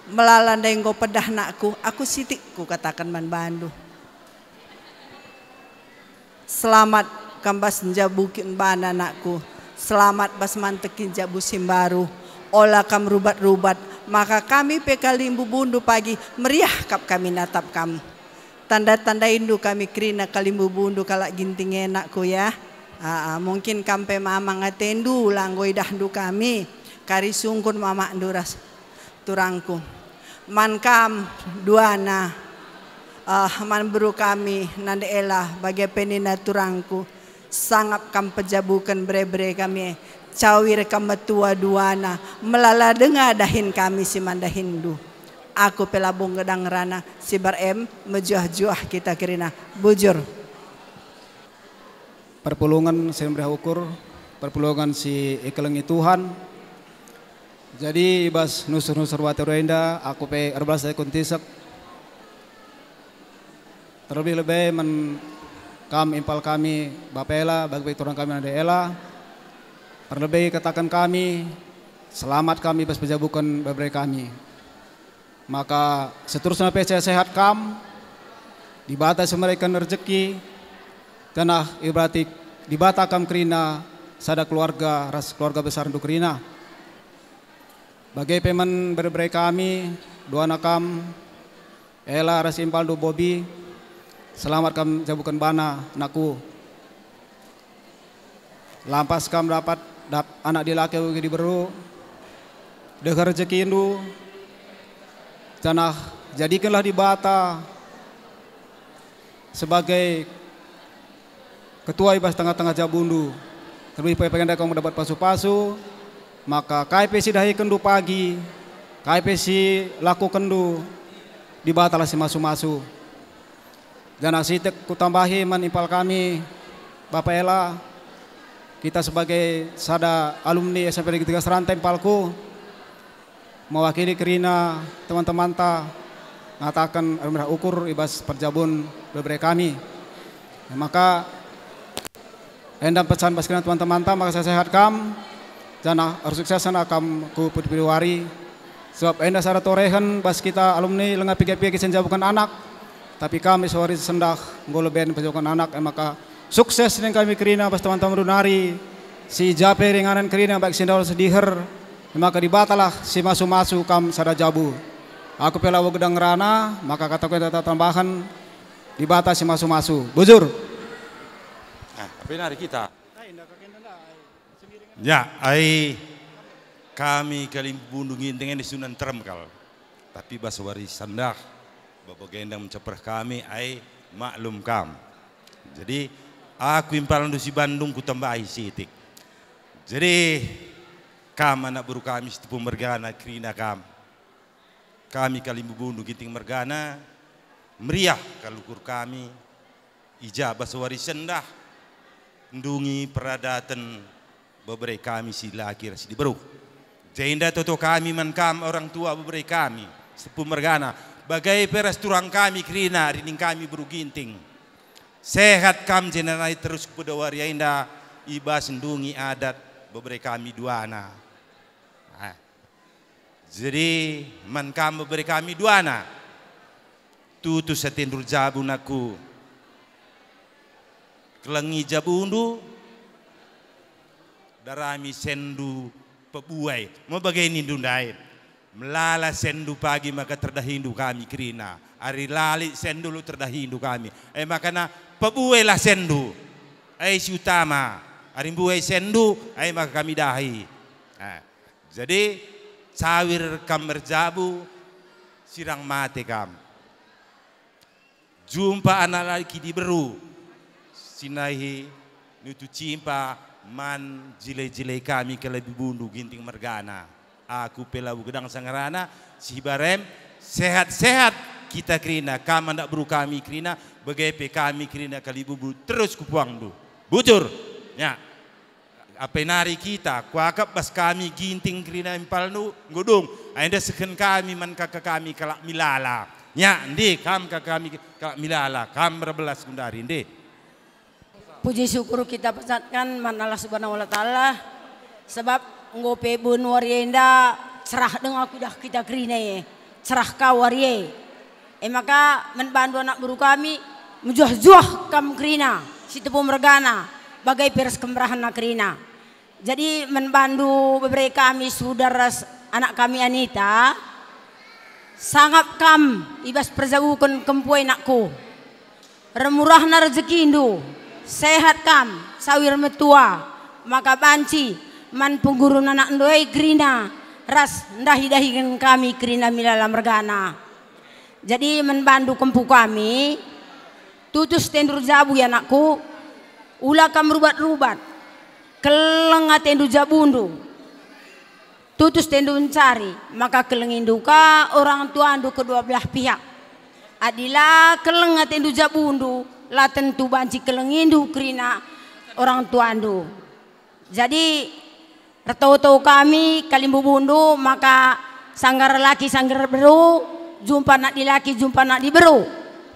Melala ndai enggo pedah nakku, aku sitik kukataken man bandu. Selamat kam bas njabuken bana, nakku. Selamat bas manteki jabu si mbaru. Ola kam rubat-rubat, maka kami pe kalimbubundu pagi meriah kap kami natap kam. Tanda-tandaindu kami kerina kalimbubundu kalak Ginting e, nakku, ya. Aa, mungkin kam pe mamang atendu, la enggo idahndu kami. Kari sungkun mamakndu ras turangku. Man kam duana, eh, man beru kami, Nande Ela, bage pe nina turangku, sangap kam pejabuken bere-bere kami e, cawir kam metua duana, melala denga dahin kami si man dahinndu. Aku pe labo nggedangrana, sibar em mejuah-juah kita kerina. Bujur. Perpulungen si meriah ukur, perpulungen si ikelengi Tuhan. Jadi, i bas nusur-nusur wari enda, aku pe erbelasa ikut tisek. Terlebih-lebih man kam impal kami, Bapa Ela, bagi pe turang kami Nande Ela. Terlebih kataken kami, selamat kami bas pejabuken bebere kami. Maka seterusna pe sehat-sehat kam, Dibata si mereken rejeki, janah iberkati Dibata kam kerina sada keluarga ras keluarga besarndu kerina. Bage pe man bere-bere kami, duana kam, Ela ras impalndu Bobi, selamat kam jabuken bana, nakku. Lampas kam dapat dap-, anak dilaki bagi diberu, deher rejekindu, janah jadikenlah Dibata sebagai ketua i bas tengah-tengah jabundu. Terlebih pe bagenda kam dapat pasu-pasu, maka kai pe si dahikenndu pagi, kai pe si lakukenndu, Dibatalah si masu-masu. Janah sitik kutambahi man impal kami, Bapa Ela, kita sebagai sada alumni S M P Negeri Tiga Seranta impalku, mewakili kerina teman-temanta ngataken ermeriah ukur i bas perjabun bebere kami. Maka enda pesan bas kerina teman-temanta, maka sehat-sehat kam, janah ersuksesna kam ku pudi-pudi wari. Sebab enda sada torehen bas kita alumni langa piga-piga si njabuken anak, tapi kami sawari sendah enggo leben pejabuken anak, e maka sukses ning kami kerina bas teman-teman nari, si ja pe ringanan kerina baik si ndauh si diher, e maka Dibatalah si masu-masu kam sada jabu. Aku pe labo gedang ngerana, maka kataku enda tambahen, Dibata si masu-masu. Bujur. Ah, tapi nari kita. Ya, ai kami kalimbubundu Ginting enda suna nterem kal. Tapi bas wari sendah, babo gendang mencepreh kami, ai maklum kam. Jadi, aku impalndu si Bandung kutambahi sitik. Jadi, kam anak beru kami si tepu mergana kerina kam. Kami kalimbubundu Ginting mergana, meriah kal ukur kami, I ja bas wari sendah ndungi peradaten bebere kami si laki ras si diberu. Jenda toto kami man kam orang tua bebere kami, sepuh mergana, bage pe ras turang kami kerina rinting kami beru Ginting. Sehat kam jenda nai terus kupedawari enda i bas ndungi adat bebere kami duana. Ah. Jadi, man kam bebere kami duana. Tutus atendu erjabu nakku. Kelengi jabundu, darami sendu pebuai. Me bage nindu ndai. Melala sendu pagi maka terdahindu kami kerina. Ari la lit sendu lu terdahindu kami. E makana pebuailah sendu. E si utama. Ari mbuai sendu, e maka kami dahi. Ah. Jadi, cawir kam erjabu, sirang mate kam. Jumpa anak laki diberu, si nai nutu cimpa man jile-jile kami kalak bibundu Ginting mergana. Aku pe labo gedang sangarana, si hibarem, sehat-sehat kita kerina, kam anak beru kami kerina, bage pe kami kerina kalak bibundu terus kupuangndu. Bujur, ya. Apai nari kita, kuakap bas kami Ginting kerina impalndu, enggo dung. Enda sehken kami man kaka kami kalak Milala. Nya, ndi kam kaka kami kalak Milala, kam erbelas gundari, ndi? Puji syukur kita panjatkan man Allah Subhanahu wa Ta'ala, sebab enggo pe ben wari enda cerah denga kuidah kita kerina e, cerah ka wari e. E maka, man bandu anak beru kami, mejuah-juah kam kerina, si tepu mergana, bage pe ras kemerahenna kerina. Jadi, man bandu bebere kami, Suda ras anak kami Anita, sangap kam i bas perjabuken kempu e nakku. Remurahna rejekindu, sehat kam, sawir metua, maka banci man penggurun anakndu e kerina, ras ndahi-dahiken kami kerina Milala mergana. Jadi, man bandu kempu kami, tutus atendu erjabu, ya anakku, ula kam rubat-rubat. Keleng atendu jabundu. Tutus atendu mencari, maka kelengindu ka orang tuandu kedua belah pihak. Adi la keleng atendu jabundu, la tentu banci kelengindu kerina orang tuandu. Jadi, ertoto kami kalimbubundu maka sanggar laki sanggar beru, jumpa anak dilaki jumpa anak diberu.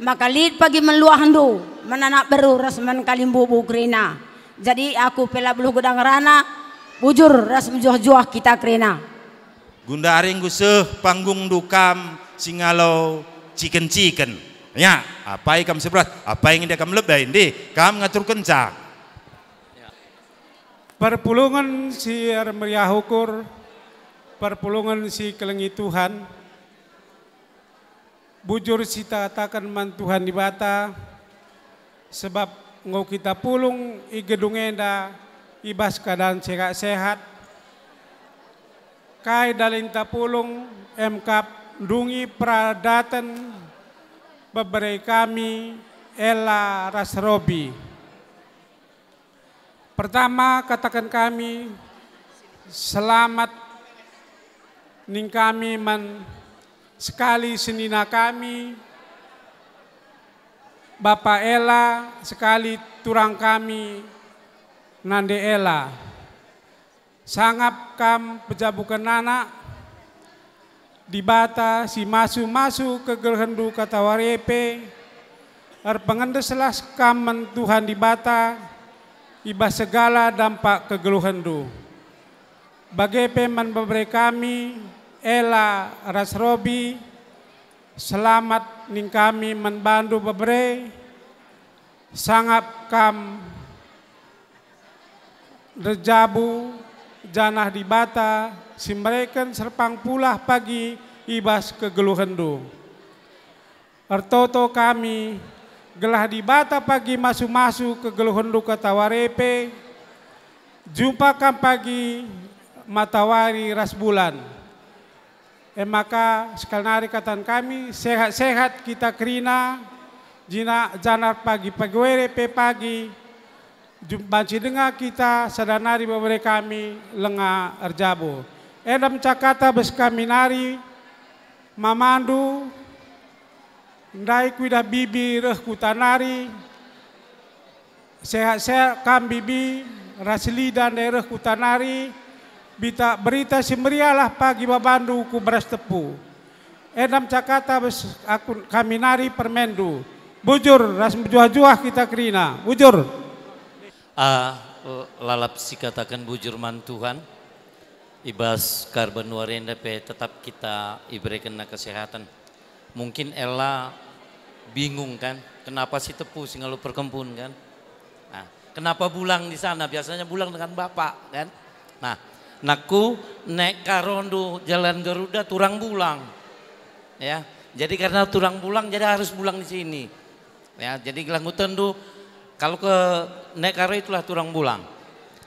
Maka lit pagi man luahndu, man anak beru ras man kalimbubu kerina. Jadi aku pe la beluh gedang ngerana, bujur ras mejuah-juah kita kerina. Gundari enggo seh panggungndu kam si ngalo ciken-ciken. Ya, apai kam sebelas, apai nginda kam lebe, ndi kam ngaturkenca. Perpulungen si ermeriah ukur, perpulungen si kelengi Tuhan, bujur si takataken man Tuhan Dibata, sebab enggo kita pulung i gedung enda i bas keadaan sehat-sehat. Kai dalinta pulung, emkap ndungi peradaten bebere kami, Ela ras Robi. Pertama, kataken kami, selamat ning kami man sekali senina kami, Bapa Ela, sekali turang kami, Nande Ela. Sangap kam pejabuken anak, Dibata si masu-masu kegeluhenndu katawari e pe, erpengendeslah kam man Tuhan Dibata i bas segala dampak kegeluhenndu. Bage pe man bebere kami, Ela ras Robi, selamat ning kami man bandu bebere, sangap kam erjabu, janah Dibata si mereken serpang pulah pagi i bas kegeluhenndu. Ertoto kami, gelah Dibata pagi masu-masu kegeluhenndu katawari e pe, jumpa kam pagi matawari ras bulan. E maka, sekali nari kataken kami, sehat-sehat kita kerina, jina-, janah pagi-pagi wari pe pagi, jum-, banci denga kita sada nari bebere kami langa erjabu. Enda me kata bas kami nari, mamandu, ndai kuidah bibi reh kuta nari, Sehat-sehat kam bibi, ras lidan daerah kuta nari, bita berita si meriahlah pagi babandu ku beras tepu. Endam cakata bas aku kami nari permenndu. Bujur ras mejuah-juah kita kerina. Bujur. Ah, lalap sikataken bujur man Tuhan. I bas karaben wari enda pe tetap kita iberekenna kesehatan. Mungkin Ella bingung kan, kenapa si tepu si ngalo perkempun kan? Nah, kenapa bulang di sana? Biasanya bulang dengan bapak kan? Nah, nakku, nek karondu Jalan Garuda turang bulang. Ya, jadi karena turang bulang jadi harus bulang di sini. Ya, jadi gelah ngutendu, kalau ke nek karo itulah turang bulang.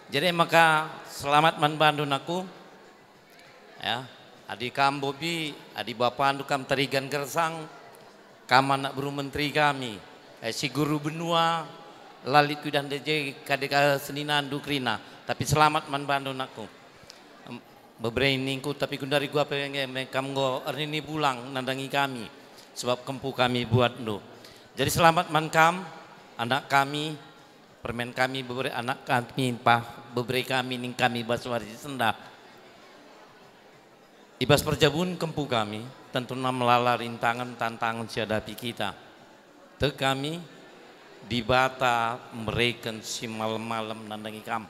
Jadi maka selamat man bandu nakku. Ya, adi kam Bobi, adi bapandu kam Tarigan Gersang, kam anak beru menteri kami, eh, si guru benua, la lit kuidah ndeje kade ka seninandu kerina, tapi selamat man bandu nakku. Em, bebere ningku, tapi gundari gua pe nge me kam enggo ernini bulang nandangi kami, sebab kempu kami buatndu. Jadi selamat man kam, anak kami, permen kami, bebere anak kami, pah, bebere kami ning kami bas wari si sendah. I bas perjabun kempu kami, tentuna melala rintangan tantangan si adapi kita. Tek kami, Dibata mereken si malem-malem nandangi kam.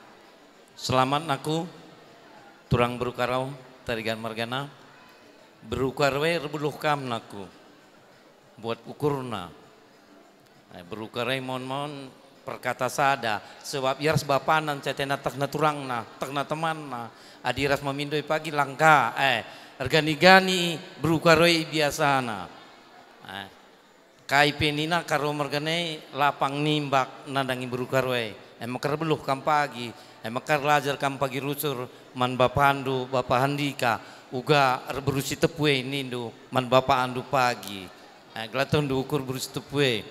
Selamat nakku, turang beru Karau, Tarigan mergana, beru Karau e erbeluh kam nakku, buat ukurna. Eh, beru Karau e mon-mon perkata sada, sebab ia ras bapana ncetena tehna turangna, tehna temanna, adi ras mamindo e pagi langka, eh, ergani-gani beru Karau e biasana. Eh, kai pe nina Karau mergana e lapang nimbak nandangi beru Karau e, e maka erbeluh kam pagi, e maka erlajar kam pagi rusur man bapandu, bapa Handika, uga erberu si tepu e nindu man bapandu pagi. Eh, gelah tehndu ukur beru si tepu e.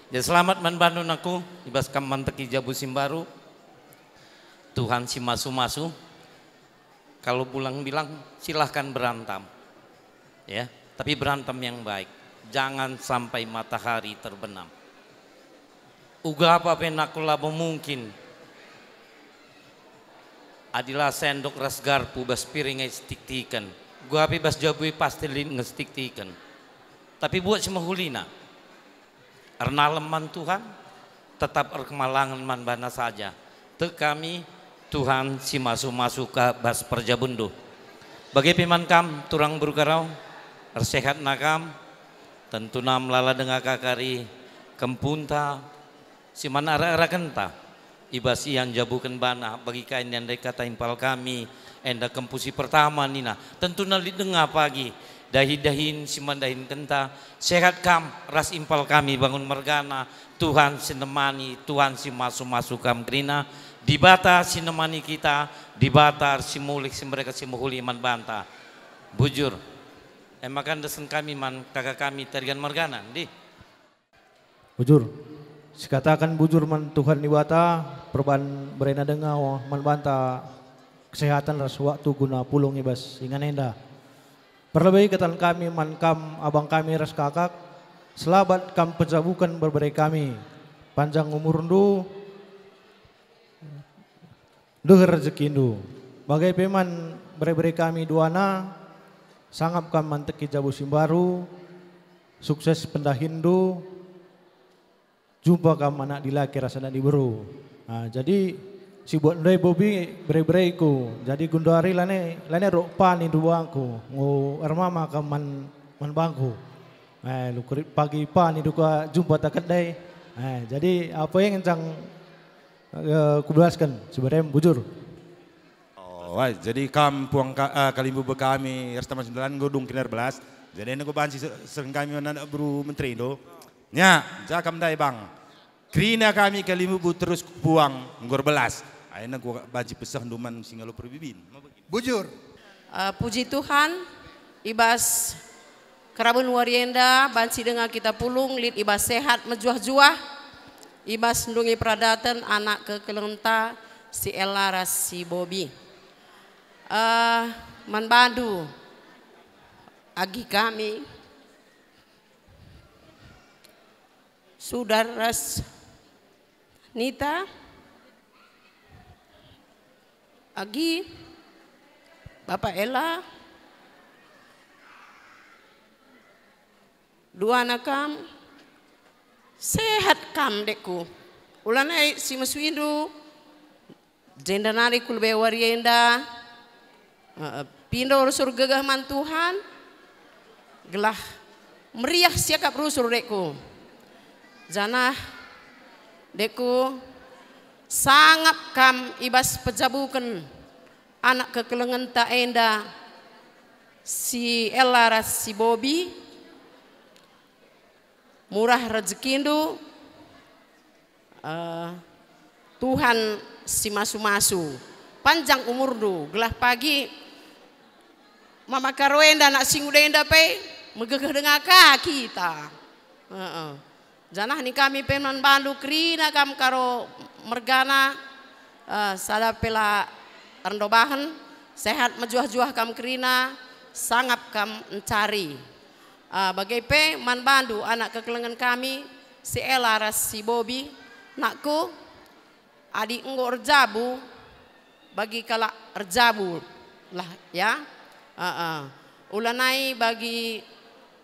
Jadi selamat man bandu nakku, i bas kam manteki jabu si mbaru. Tuhan si masu-masu. Kalau bulang bilang, silahkan berantem. Ya, tapi berantem yang baik. Jangan sampai matahari terbenam. Uga apa pe nakku labo mungkin. Adi la sendok ras garpu bas piring e sitiktiken. Uga pe bas jabu e pasti lit nge sitiktiken. Tapi buat si mehulina. Ernalem man Tuhan, tetap erkemalangen man bana saja. Tek kami, Tuhan si masu-masu ka bas perjabundu. Bage pe man kam, turang beru Karau, ersehatna kam, tentuna melala denga ka kari kempunta, si man ara-arakenta. I bas ia njabuken bana, bagi kai niandai kata impal kami, enda kempu si pertama nina, tentuna lit denga pagi, dahi-dahin si man dahinkenta, sehat kam ras impal kami bangun mergana, Tuhan si nemani, Tuhan si masu-masu kam kerina, Dibata si nemani kita, Dibata si mulih si mereken si mehuli man banta. Bujur. E maka endesen kami man kaka kami Tarigan mergana, ndih. Bujur. Sikataken bujur man Tuhan Dibata, perban berena denga man banta kesehatan ras waktu guna pulung i bas ingan enda. Perlebe katan kami man kam abang kami ras kakak, selamat kam pejabuken bebere kami. Panjang umurndu, deher rejekindu. Bage pe man bere-bere kami duana, sangap kam manteki jabu si mbaru, sukses pendahinndu, jumpa kam anak dilaki ras anak diberu. Ah, jadi, si buat ndai Bobi bere-bereku. Jadi, gundari lane, lane rok pani duangku, ngu ermama kam man, man bangku. Eh, lukurit pagi pani duka jumpa takedai. Eh, jadi, apa yang encang, eh, kubelasken, si berem bujur. Oh, wai, jadi kam puang ka, eh, kalimbubu kami, ras teman sendalan, enggo dung kena erbelas. Jadi, enda enggo banci se-, sering kami anak beru menteri, do. Nya, ja kam ndai, Bang. Kerina kami kalimbubu terus puang enggo erbelas. Aina enggo banci pesehndu man si ngalo perbibin. Bujur. Eh, puji Tuhan, i bas karaben wari enda banci denga kita pulung lit i bas sehat mejuah-juah, i bas ndungi peradaten anak kekelengenta si Ella ras si Bobi. Eh, man bandu, agi kami, sudar ras Nita, Agi, Bapak Ella, duana kam, sehat kam, dekku. Ulanai si mesuindu, jenda nari ku lebe wari enda. Eh, pindo rusur gegeh man Tuhan, gelah meriah siakap rusur, dekku. Janah, dekku, sangap kam i bas pejabuken anak kekelengenta enda, si Ella ras si Bobi, murah rejekindu, eh, Tuhan si masu-masu, panjang umurndu, gelah pagi mama Karo enda, anak si nguda enda pe megegeh denga ka kita. Heeh. Janah nina kami pe man bandu, kerina kam Karo mergana, eh, sada pe la erndobahen, sehat mejuah-juah kam kerina, sangap kam ncari. Ah, bage pe man bandu anak kekelengen kami, si Ella ras si Bobi, nakku, adi enggo erjabu, bagi kalak erjabu lah, ya. Heeh. Ulanai bagi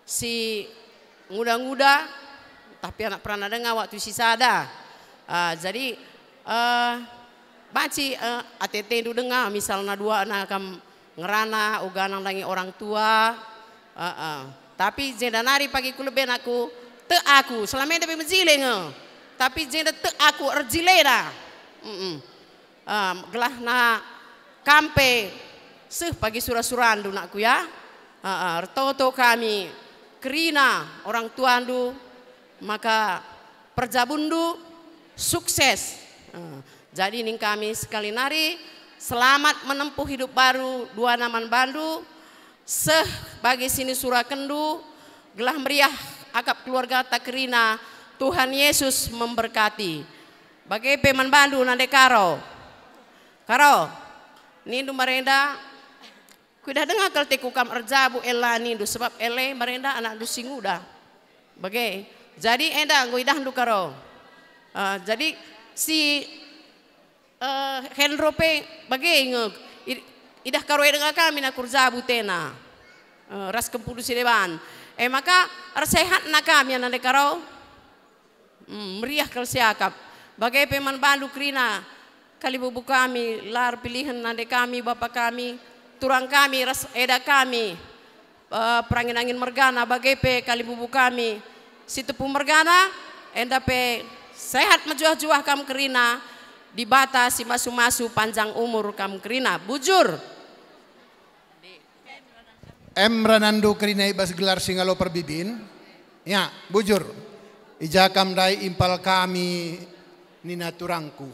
si nguda-nguda, tapi anak perana denga waktu si sada. Ah, jadi, eh, banci, eh, atendu denga, misalna duana kam ngerana uga nandangi orang tua. Heeh. Tapi jenda nari pagi ku lebe nakku, tek aku, selama enda pe mejile nge. Tapi jenda tek aku erjilena. Mm-mm. Em, gelahna kam pe seh pagi sura-surandu, nakku, ya. Heeh, ertoto kami kerina orang tuandu, maka perjabunndu sukses. Eh, jadi nina kami sekali nari, selamat menempuh hidup baru duana man bandu, seh bagi si nisurakenndu, gelah meriah akap keluargata kerina. Tuhan Yesus memberkati. Bage pe man bandu nande Karo. Karo, nindu marenda, kuidah denga kal teku kam erjabu Ella nindu, sebab Ella marenda anakndu si nguda. Bage. Jadi enda enggo idahndu Karo. Ah, jadi si, eh, Hendro pe bage nge, i-, idah Karo e denga kami nakku erjabu tena. Eh, ras kempudu si deban. E maka ersehatna kami, nande Karo. Mm, meriah kal siakap. Bage pe man bandu kerina, kalimbubu kami, la erpilihen nande kami, bapa kami, turang kami, ras eda kami, eh, perangin-angin mergana, bage pe kalimbubu kami, Sitepu mergana, enda pe sehat mejuah-juah kam kerina, Dibata si masu-masu panjang umur kam kerina. Bujur. Em ranandu kerina i bas gelar si ngalo perbibin? Ya, bujur. I ja kam ndai impal kami nina turangku.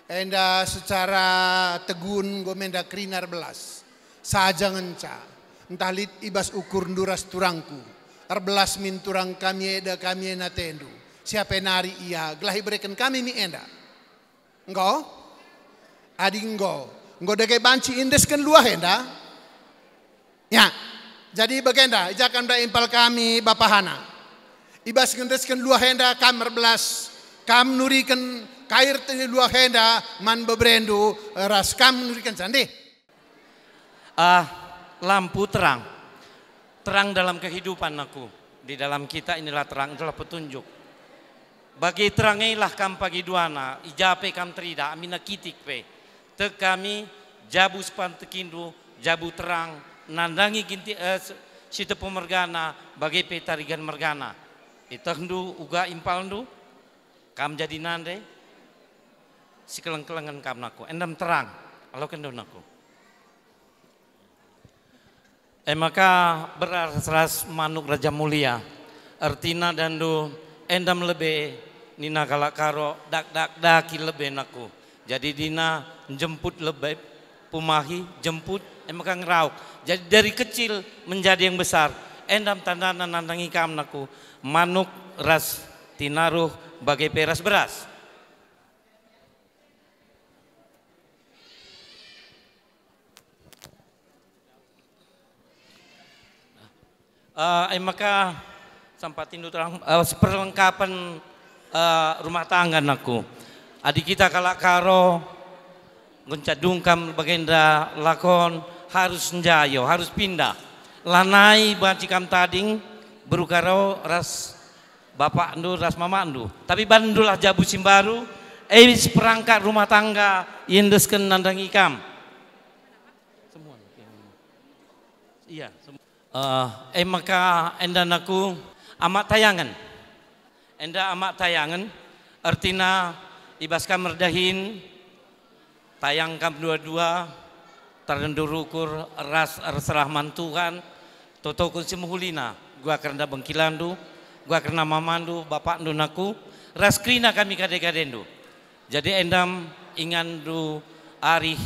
Enda secara tegun enggo menda kerina erbelas. Saja ngenca, ntah lit i bas ukurndu ras turangku. Erbelas min turang kami eda kami e natendu. Siape nari ia, gelah ibereken kami mi enda. Enggo? Adi enggo, enggo dage banci iendesken luah enda? Ya. Jadi bagenda, i ja kam ndai impal kami, Bapa Hana. I bas ngendesken luah enda kam erbelas, kam nuriken kai ertina luah enda man beberendu, ras kam nurikenca ndeh. Ah, lampu terang. Terang dalam kehidupan aku. Di dalam kita inilah terang, itulah petunjuk. Bagi terang ilah kam pagi duana, i ja pe kam terida, amina kitik pe. Tek kami, jabu sepantekindu, jabu terang, nandangi ginti, eh, si-, Sitepu mergana, bage pe Tarigan mergana. Itehndu uga impalndu, kam jadi nande, sikeleng-kelengen kam nakku, endam terang, aloken do nakku. E maka beras ras manuk Raja Mulia, ertina dandu endam lebe nina kalak Karo, dak-dak daki lebe nakku. Jadi dina njemput lebe, pumahi, jemput, e maka ngerauk. Jadi dari kecil menjadi yang besar, endam tandana nandangi kam nakku, manuk ras tinaruh bage pe ras beras. Eh, e maka sampatindu terang, eh, perlengkapan, eh, rumah tangga nakku. Adi kita kalak Karo, ngenca dungkam bagenda lakon, harus njayo, harus pindah. Lanai banci kam tading beru Karo ras bapakndu ras mamakndu, tapi bandulah jabu si mbaru, e seperangkat rumah tangga iendesken nandangi kam. Semua. Iya, semua. Eh, e maka enda naku amak tayangen. Enda amak tayangen, ertina i bas kam erdahin, tayang kam dua-dua, terndur ukur ras erserah man Tuhan, totokun si mehulina, gua kerna bengkilandu, gua kerna mamandu, bapakndu naku, ras kerina kami kade-kadendu. Jadi endam inganndu arih,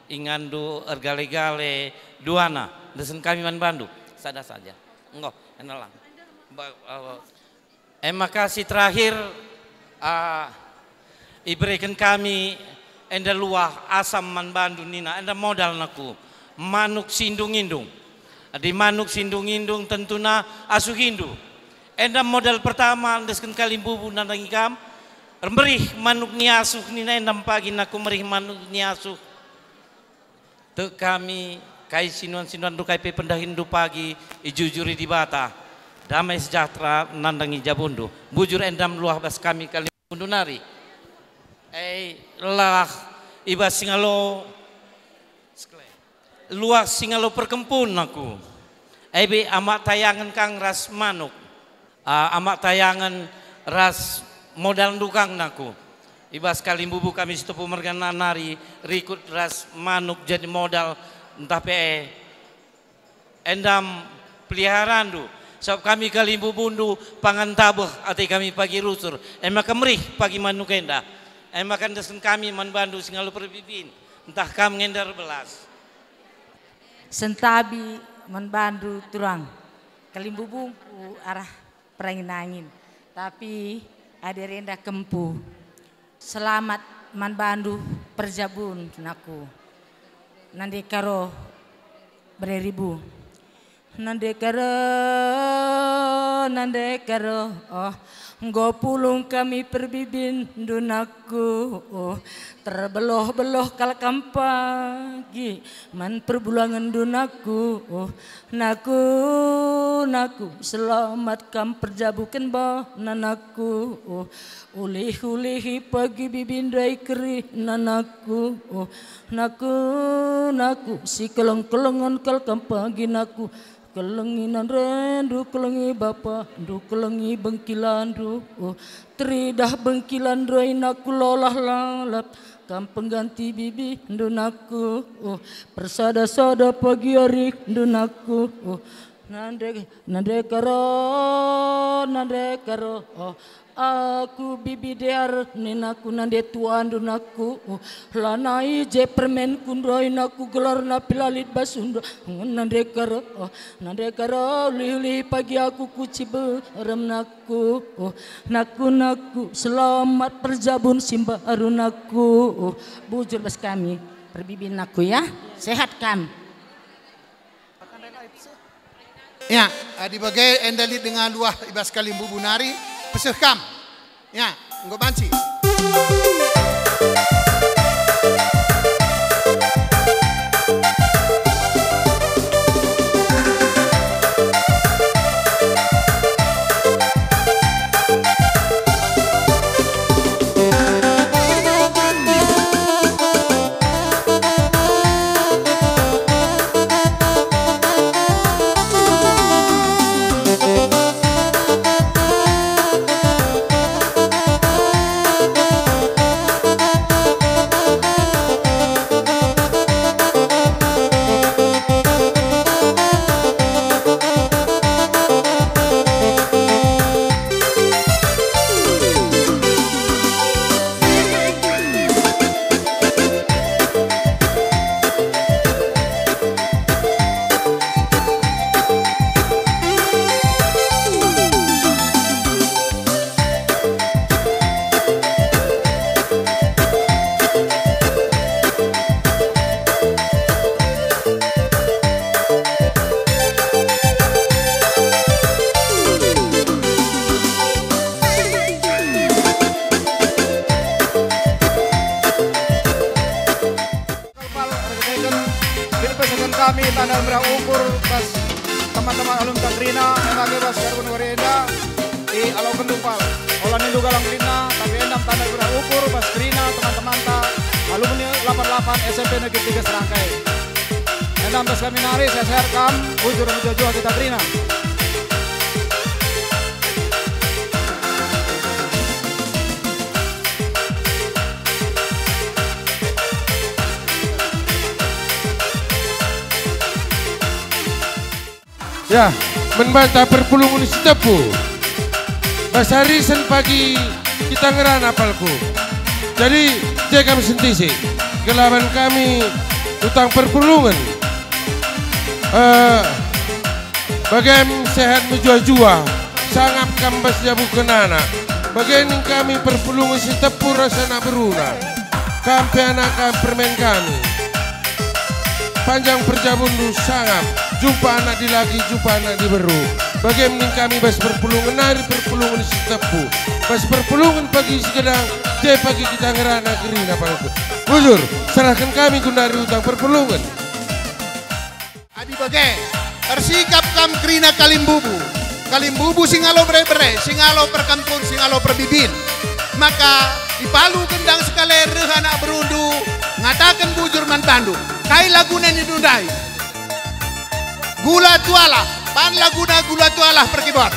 inganndu ergale-gale duana, desen kami man bandu, sada saja. Enggo, enalang. Ba-, eh, E maka si terakhir, ah, ibereken kami enda luah asam man bandu nina, enda modal naku, manuk si indung-indung. Adi manuk si indung-indung tentuna asuhindu. Enda modal pertama endesken kalimbubu nandangi kam, merih manuk ni asuh nina enda pagi naku merih manuk ni asuh. Tek kami, kai sinuan-sinuanndu, kai pe pendahinndu pagi, ijujuri Dibata. Damai sejahtera nandangi jabundu. Bujur endam luah bas kami kalimbubundu nari. E, lah, i bas singalo, luah singalo perkempun aku. E be amak tayangen kang ras manuk. Ah, amak tayangen ras modal ndukang naku. I bas kalimbubu kami si tupu mergana nari rikut ras manuk jadi modal, ntah pe endam peliharandu, sabap kami kalimbubundu pangan tabeh ate kami pagi rusur, e maka merih pagi manuk enda, e maka endesken kami man bandu singalo perbibin, ntah kam nge enda erbelas. Sentabi man bandu turang, kalimbubungku arah perangin-angin, tapi adi renda kempu. Selamat man bandu perjabun naku. Nande karo bereribu. Nande karo, nande karo, oh, enggo pulung kami perbibindu naku, oh, terbeloh-beloh kal kam pagi man perbulangenndu naku, oh, naku, naku, selamat kam perjabuken bana naku, oh, ulih-ulihi pagi bibindu ai kerihna naku, oh, naku, naku, si keleng-kelengen kal kam pagi naku, kelengi nandendu, kelengi bapandu, kelengi bengkilandu, oh, teridah bengkilandu ai naku lolah lalap, kam pengganti bibindu naku, oh, persada-sada pagi arihndu naku, oh, nande, nande karo, nande karo, oh, aku bibi dear ninaku nande tuandu naku, oh, lanai je permenku ndai naku gelarna pe la lit basundu, nande karo, oh, nande karo, ulih-ulih pagi aku ku Ciberem naku. Ku, oh, naku, naku, selamat perjabun si mbaru naku, oh, bujur bas kami, perbibin naku ya, sehat kam. Ya, adi bage enda lit denga luah i bas kalimbubu nari, peseh kam. Ya, enggo banci. Bas teman-teman alumni kerina, enda bas Garbun wari enda, i aloken dumpal. Ola nindu galang kerina, tapi enda tanda berah ukur bas kerina teman-temanta alumni delapan delapan S M P Negeri tiga Serangkai. Enda bas kami nari, sehat-sehat kam, bujur mejuah-juah kita kerina. Ya, man banta perpulungen Sitepu. Bas arisen pagi kita ngerana palku. Jadi, je kam sentisi, gelah man kami utang perpulungen. Eh, bagem sehat mejuah-juah, sangap kam bas jabuken anak. Bage ning kami perpulungen Sitepu ras anak beruna. Kam pe anak kam permen kami. Panjang perjabunndu sangap, jumpa anak dilaki, jumpa anak diberu. Bagem ning kami bas perpulungen nari perpulungen Sitepu. Bas perpulungen pagi si gedang, je pagi kita ngerana kerina palku. Bujur, serahken kami gundari utang perpulungen. Adi bage, ersikap kam kerina kalimbubu. Kalimbubu si ngalo bere-bere, si ngalo perkampun, si ngalo perbibin. Maka ipalu gendang sekale reh anak berundu, ngataken bujur man bandu. Kai laguna nindu ndai? Gula tualah, pan laguna gula tualah perkibot.